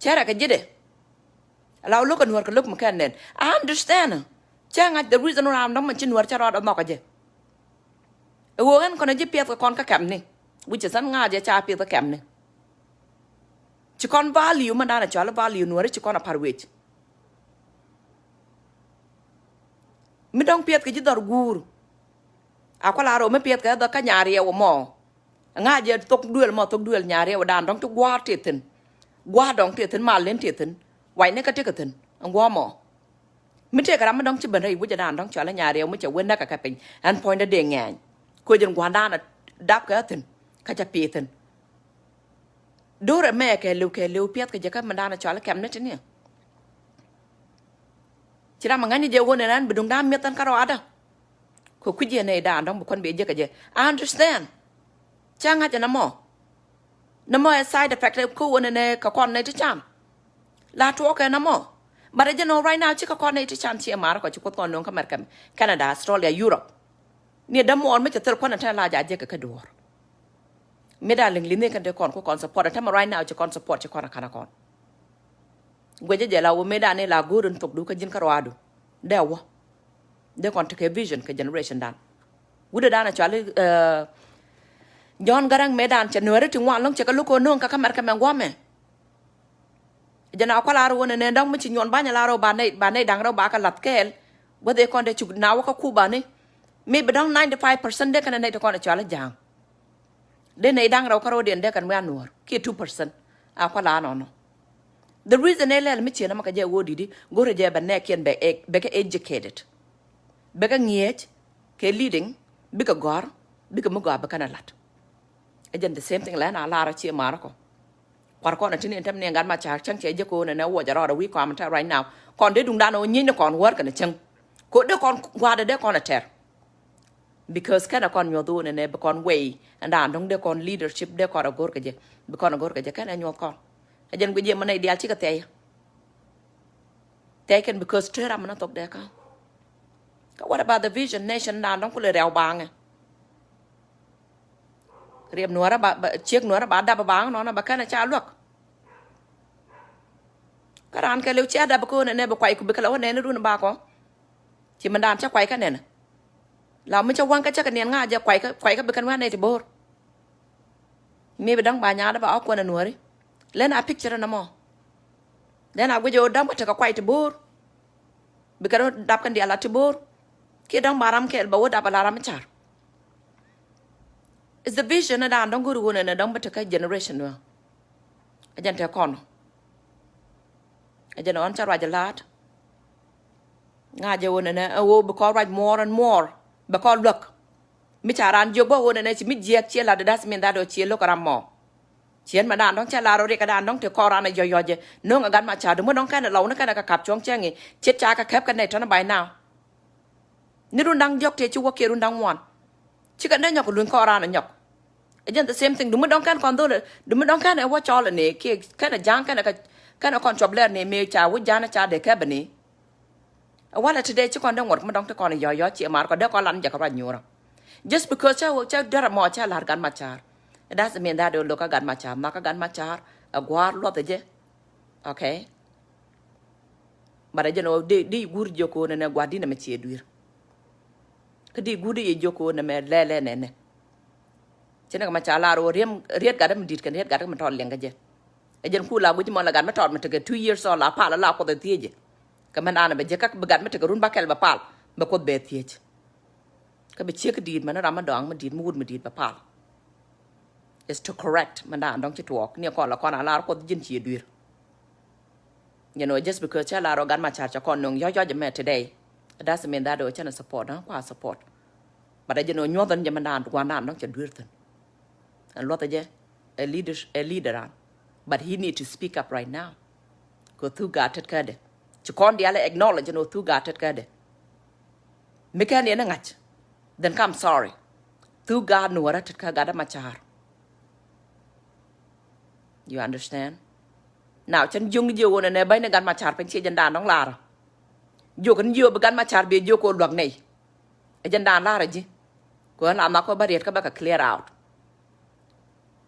cɛ rɛ kɛ ji̱dɛ. La wä lo̱k kɛ nuäär kɛ lo̱k mi kɛn nɛn. I understand. Cɛ ŋa̱c the reason ram dɔ̱ŋ mɛn ci nuäär cɛ rɔɔdɛ nhɔk kɛ jɛ. Ɛ ɣöö ɛn kɔn ɛ ji̱ piɛth kɛ kɔn kä kɛmni. Which is ɛn ŋa̱c ɛ ca piɛth kä kɛmni. Ci kɔn value mɛn danɛ cɔal value nuäär ci kɔn a par wec. Mi dɔ̱ŋ piɛth kɛ ji̱ dhɔr guur. A kual a rɛw mi piɛth kɛ dhɔr kä nyariɛw mɔ. Ŋa̱c jɛ thok duël mɔ, thok duël nyariɛw dan dɔ̱ŋ ti gua̱a̱r ti thi̱n. Gua̱a̱r dɔ̱ŋ ti thi̱n, mal len ti thi̱n. Wac ni kä ti kɛ thi̱n ɛn gua̱a̱r mɔ. Mi tëëkɛ ram mi dɔ̱ŋ ci ben rɛy wi̱cɛ dan dɔ̱ŋ cɔal nyariɛw mi cɛ wen näk kɛ kɛ piny. Ɛn puɔ̱nydä dee ŋɛɛny. Kuecin gua̱a̱r dan dap kɛ thi̱n kä cɛ pi̱i̱ thi̱n. Do̱rɛ mɛ kɛ liw kɛ liw piɛth kɛ jɛ kä mi dan cɔal kɛm ni ti ni. Ci ram mi ŋa̱ny jɛ wun ɛn ɛn bi duŋdan mi̱eth ɛn kä rɔadä. Kɛ kui̱ jiɛ nɛy dan dɔ̱ŋ bi kɔn bi jɛ kɛ jɛ. I understand. Cä ŋa̱c ɛn ɛmɔ. Nɛ mɔ ɛ side effect ɛ kä wun ɛn ɛ kɛ kɔn nɛy ti can. La tuɔɔk ɛn ɛmɔ. But ɛ jɛ nɔ right now ci kɛ kɔn nɛy ti can ci ɛ mar kɔ ci kuoth kɔn no̱o̱ŋ kä America, Canada, Australia, Europe. Ni ɛ dämuɔɔr mi cɛ thil kuɔn ɛ tɛn la ja jɛ kɛ kä duɔ̱ɔ̱r. Mëëdan liŋ li̱nh ni kɛn te kɔn ku kɔn support. Ɛn tämɛ right now ci kɔn support ci kɔn a ka̱n a kɔn. Guecä jɛ la wä mëëdan ni la go̱o̱r in thok du kä ji̱n kä ruaadu. Dee wä. Dee kɔn tekɛ vision kɛ generation dan. Wut ɛ dan a cuali, eh, John Garang mëëdan cɛ nuääri ti ŋuan lɔ̱ŋ cɛ kɛ lo̱k kɛ no̱o̱ŋ kä kä mɛr kɛ mɛ guɔ̱mɛ. Jɛ na kual a rɔ wä nɛ nɛ dɔ̱ŋ mi ci nyuɔn banyɛ la rɔ ba nɛy, ba nɛy da̱ŋ rɔ ba kɛ lath kɛɛl. Guäth ɛ kɔn dee cuk na wä kä Kuba ni. Mi bi dɔ̱ŋ ninety five percent dee kɛn nɛy ti kɔn ɛ cuali ja̱a̱ŋ. Dee nɛy da̱ŋ rɛw kärɔ̱diɛn dee kɛn wi̱i̱ anuɔ̱ɔ̱r kiɛ two percent. A kual a nɔnɔ. The reason ɛ lɛl mi ciën ɛmɔ kɛ jɛ ɣöö di̱t i̱ go̱rɛ jɛ bɛ nɛɛkiɛn bɛ ɛ, bɛ kɛ educated. Bɛ kɛ ŋi̱eec kɛ leading, bikɛ gɔ̱r, bikɛ mi gɔaa bɛ kɛn ɛ la̱t. Ɛ jɛn the same thing lɛ na lar ɛ ciɛ ma̱a̱r kɔ. Kua̱r kɔn ɛ ti ni ɛn tɛm ni ɛn gat ma ca̱a̱r cäŋ cɛ jɛ ko̱o̱n ɛn ɛ wuɔc ɛ rɔɔdɛ wi̱i̱ kɔam tɛr right now. Kɔn dee duŋdan ɛ wä nyieny ni kɔn wäär kɛn ɛ cäŋ. Ko̱ dee kɔn gua̱a̱dɛ dee kɔn ɛ tɛr. Because kɛn ɛ kɔn nyuɔth wun ɛnɛ bi kɔn wey ɛn daan dɔ̱ŋ dee kɔn leadership dee kɔn ɛ go̱r kɛ jɛ, bi kɔn ɛ go̱r kɛ jɛ kɛn ɛ nyuɔth kɔn. Ɛ jɛn guic yɛ mɛ nɛy diaal cikɛ thɛy. Thɛy kɛn because te ram mi na thok dee kä. Kä what about the vision nation daan dɔ̱ŋ kulɛ rɛw baŋɛ? Riɛp nuäärä ba, ba ciek nuäärä ba dap ba ŋä nɔnɔ ba kɛn a ca luäk. Kä raan kɛ liw cia dap kɛ ɣöö nɛnɛ bi kuay ku bi kɛ la wä nɛn run ba kɔ. Ci mindan cä kuay kä nɛnɛ. La mi cä waŋ kä cä kɛ niɛn ŋa jɛ kuay kä, kuay kä bi kɛn wä nɛy ti bo̱o̱r. Mi bi däŋ ba nyaadä ba ɣä kuɔn a nuääri. Lɛn a picture nɔmɔ. Lɛn a guic ɣöö däŋ bä tekɛ kuay ti bo̱o̱r. Bi kɛn wä dap kɛn diaal a ti bo̱o̱r. Kiɛ däŋ ba ram kɛɛl ba wä dap a la ram mi car. Is the vision ni daan dɔ̱ŋ go̱ri ɣöö nɛnɛ dɔ̱ŋ bä tekɛ generation wä. Ɛ jɛn te kɔn. Ɛ jɛn ɣän cä ruac ɛ la̱a̱t. Ŋa̱c ɛ ɣöö nɛnɛ ɛ ɣöö bi kɔn ruac more and more. Bɛ kɔn luäk. Mi ca raan jiök bä ɣöö nɛnɛ ci mi jiɛɛk ciɛ la̱t, it doesn't mean that ɣöö ciɛ lo̱k ɛ ram mɔ. Ciɛn mɛ daan dɔ̱ŋ cä la̱r ɣöö riɛk kɛ daan dɔ̱ŋ te kɔn raan ɛ yɔ̱c yɔ̱c ɛ. No̱ŋ ɛ gat ma ca dum mi dɔ̱ŋ kɛn ɛ lɔw ni kɛn ɛ kɛ kap cuɔ̱ŋ cäŋ i̱ ce̱t ca kɛ kɛp kɛ nɛy tɔ̱nɛ ba̱ny now. Ni run da̱ŋ diɔ̱k tëë ci wä kiɛ run da̱ŋ ŋuan. Ci kɛn dee nyɔk luny kɔn raan ɛ nyɔk. Ɛ jɛn the same thing. Dumi dɔ̱ŋ kɛn kɔn dhol, dumi dɔ̱ŋ kɛn ɛ wä cɔl ɛ ni kiɛ kɛn ɛ ja̱a̱ŋ kɛn ɛ kɛ, kɛn ɛ kɔn cuɔp lɛr ni mëë ca wä ja̱a̱n ɛ ca dee kɛp ɛ ni. Ɛ walɛ ti dee ci kɔn dee ŋuɔ̱t mi dɔ̱ŋ ti kɔn ɛ yɔ̱ yɔ̱ ciɛ mar kɔn dee kɔn lan jɛ kɛ ruac nyuurä. Just because cä, cä derɛ mɔ cä la̱r gat ma ca̱a̱r. It doesn't mean that ɛ lo̱k kä gat ma ca̱a̱r, nhɔk kä gat ma ca̱a̱r, ɛ gua̱a̱r luɔth ɛ jɛ. Okay. But ɛ jɛn ɣöö di, di guur jiök ɣöö nɛnɛ gua̱di̱n ɛmɛ ciɛ dui̱r. Kä di guur di yɛ jiök ɣöö nɛmɛ lɛlɛ nɛnɛ. Ci nɛ kɛ ma ca lar ɣöö riɛm, riet gat ɛmɛ di̱t kɛn riet gat ɛmɛ tɔt liɛŋ kɛ jɛ. Ɛ jɛn ku la guic mɔ la gat mɛ tɔt mɛ tekɛ two years old la pal la Kuoth ɛ thiecɛ. Kɛ mɛ naan bɛ jɛ kä bi gat mɛ tekɛ run bäkɛl bɛ pal bɛ Kuoth bɛ thiec. Kä bi ciek di̱i̱t mɛn ram mi dɔaŋ mi di̱i̱t mi wut mi di̱i̱t bɛ pal. Is to correct mɛn daan dɔ̱ŋ ci tuɔɔk ni kɔn la kɔn a lar Kuoth ji̱n ci dui̱r. You know, just because cä lar ɔ gat ma car cɛ kɔn no̱ŋ yɔ̱c yɔ̱c mɛ today, it doesn't mean that ɔ cɛn a support, huh? Kua support. But ɛ jɛn ɔ nyuɔth ɛn jɛ mɛn daan gua̱n daan dɔ̱ŋ cɛ dui̱r thi̱n. Ɛn luɔth ɛ jɛ ɛ leader, ɛ leader an. But he need to speak up right now. Kɛ thuk gaat tet kädɛ. Ci kɔn diaal ɛ acknowledge ɛn ɔ thuk gaat tet kädɛ. Mi kɛn yɛn ɛ ŋa̱c. Then come sorry. Thuk gaat ni wärä tet kä gat ɛ ma ca̱a̱r. You understand? Now cɛn jiökni jiök ɣöö nɛnɛ bäny ni gat ma ca̱a̱r piny ciɛ jɛn daan dɔ̱ŋ laarä. Jiök ni jiök bi gat ma ca̱a̱r bi jiök ɣöö luäk nɛy. Ɛ jɛn daan laarä ji̱. Kɛ ɣän la nhɔk kä bä riɛt kä bä kɛ clear out.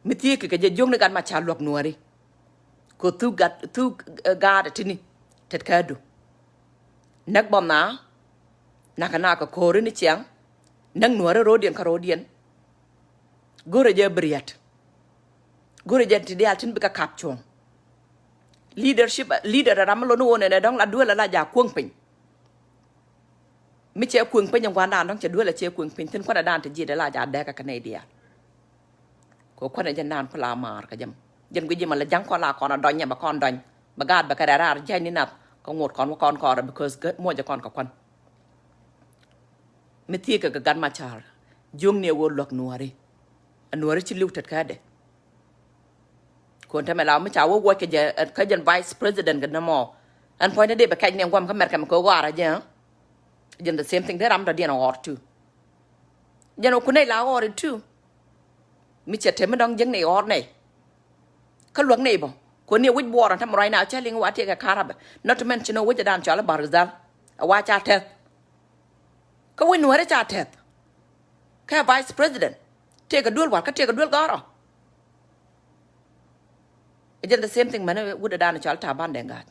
Mi thiek kɛ kɛ jɛ jiök ni gat ma ca̱a̱r luäk nuääri. Kɛ thuk gat, thuk, eh, gaat ɛ tini tet kädu. Näk bɔn na nakä nakä ko̱ri ni ciaŋ. Näk nuääri ro̱o̱diɛn kä ro̱o̱diɛn. Go̱rɛ jɛ bi riɛt. Go̱rɛ jɛ ti diaal tin bikɛ kap cuɔ̱ŋ. Leadership, leader ram mi lon ni ɣöö nɛnɛ dɔ̱ŋ la duel ala ja kuäŋ piny. Mi cɛ kuäŋ piny in gua̱ndan dɔ̱ŋ cɛ duel a cɛ kuäŋ piny thi̱n kuändɛ dan ti ji̱ dee la ja dɛɛkä kɛ nɛy diaal. Kɛ kuändɛ jɛ naan ku la maar kɛ jɛ mɔ. Jɛn guic ji̱ mɔ la ja̱ŋ kɔn la kɔn a dɔny nyɛ bɛ kɔn dɔny. Bɛ gaat bɛ kɛ rɛ̈ɛ̈r raar jia̱cni nath kɛ ŋot kɔn wä kɔn kɔrɛ because muɔcɛ kɔn kɛ kuän. Mi thiek kɛ kɛ gat ma ca̱a̱r. Jiökni ɛ ɣöö luäk nuääri. Ɛ nuääri ci li̱w tet kädɛ. Kuɔn tämɛ la mi ca wä wuɔc kɛ jɛ, ɛ, kä jɛn vice president kɛ nɔmɔ. Ɛn puɔ̱nydɛ dee bɛ kɛc ni ɛn guam kä Mɛrkɛ mɛ kɛ ɣɔaarä jɛ, ɛ? Jɛn the same thing dee ram dɔ̱diɛn ɛ ɣɔr too. Jɛn ɛ ku nɛy la ɣɔr it too. Mi cɛ te mi dɔ̱ŋ jiäkni ɣɔr nɛy. Kä luäk nɛy bä. Kuɔn ni ɛ wi̱c buɔɔr ɛn tämɛ right now cä liŋ wa tiɛɛkɛ ka̱rabɛ. Not to mention ɛ wi̱c ɛ dan cɔal ɛ Bargazal. Ɛ wa ca tɛth. Kä wi̱c nuäärä ca tɛth. Kɛ vice president. Tëëkɛ duel wal kä tëëkɛ duel gɔ̱rä. Ɛ jɛn the same thing mɛn wut ɛ dan cɔal Taban Deng Gat.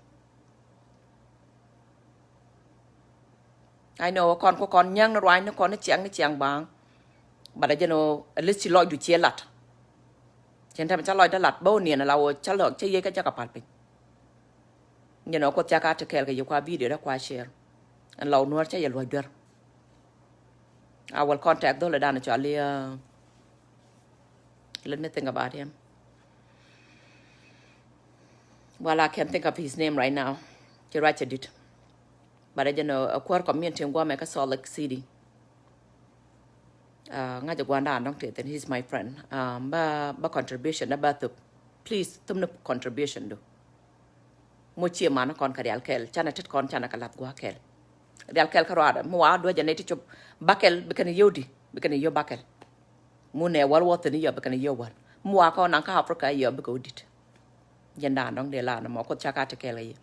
I know kɔn ku kɔn nyäŋ ni ruany ni kɔn ni ciaŋ ni ciaŋ baŋ. But ɛ jɛn ɔ at least ci lɔcdu ciɛ lat. Cɛn tɛmɛ ca lɔcdä lat bä wä niɛn ala wä ca lɔc ca yiec kä jakä pal piny. Jɛn ɔ Kuoth ca ka ti kɛɛl kɛ yɛ kua video dä kua share. Ɛn lɔw nuäär ca yɛ luɔc duer. I will contact dhol dan cɔal i̱, uh, let me think about him. Well, I can't think of his name right now. Ci ruac cɛ dit. But ɛ jɛn ɔ kuäär community in guamɛ kä Salt Lake City. Uh, ŋa̱c ɛ gua̱ndan dɔ̱ŋ tëë thi̱n, he's my friend. Um, ba, ba contribution na ba thop. Please, thop ni contribution du. Mo cie man kɔn kɛ rial kɛl, canɛ tet kɔn canɛ kɛ lath gua̱a̱ kɛl. Rial kɛl kä ruaadɛ, mi wa duäcɛ nɛy ti cop bakɛl, bi kɛn yio̱w di, bi kɛn yio̱w bakɛl. Mu nɛ wäl wä thi̱n yɔ, bi kɛn yio̱w wäl. Mi wa kɔn naŋ kä Africa yɔ, bikɛ wä dit. Jɛn daan dɔ̱ŋ dee la nɔmɔ Kuoth ca ka ti kɛl kɛ yɛ.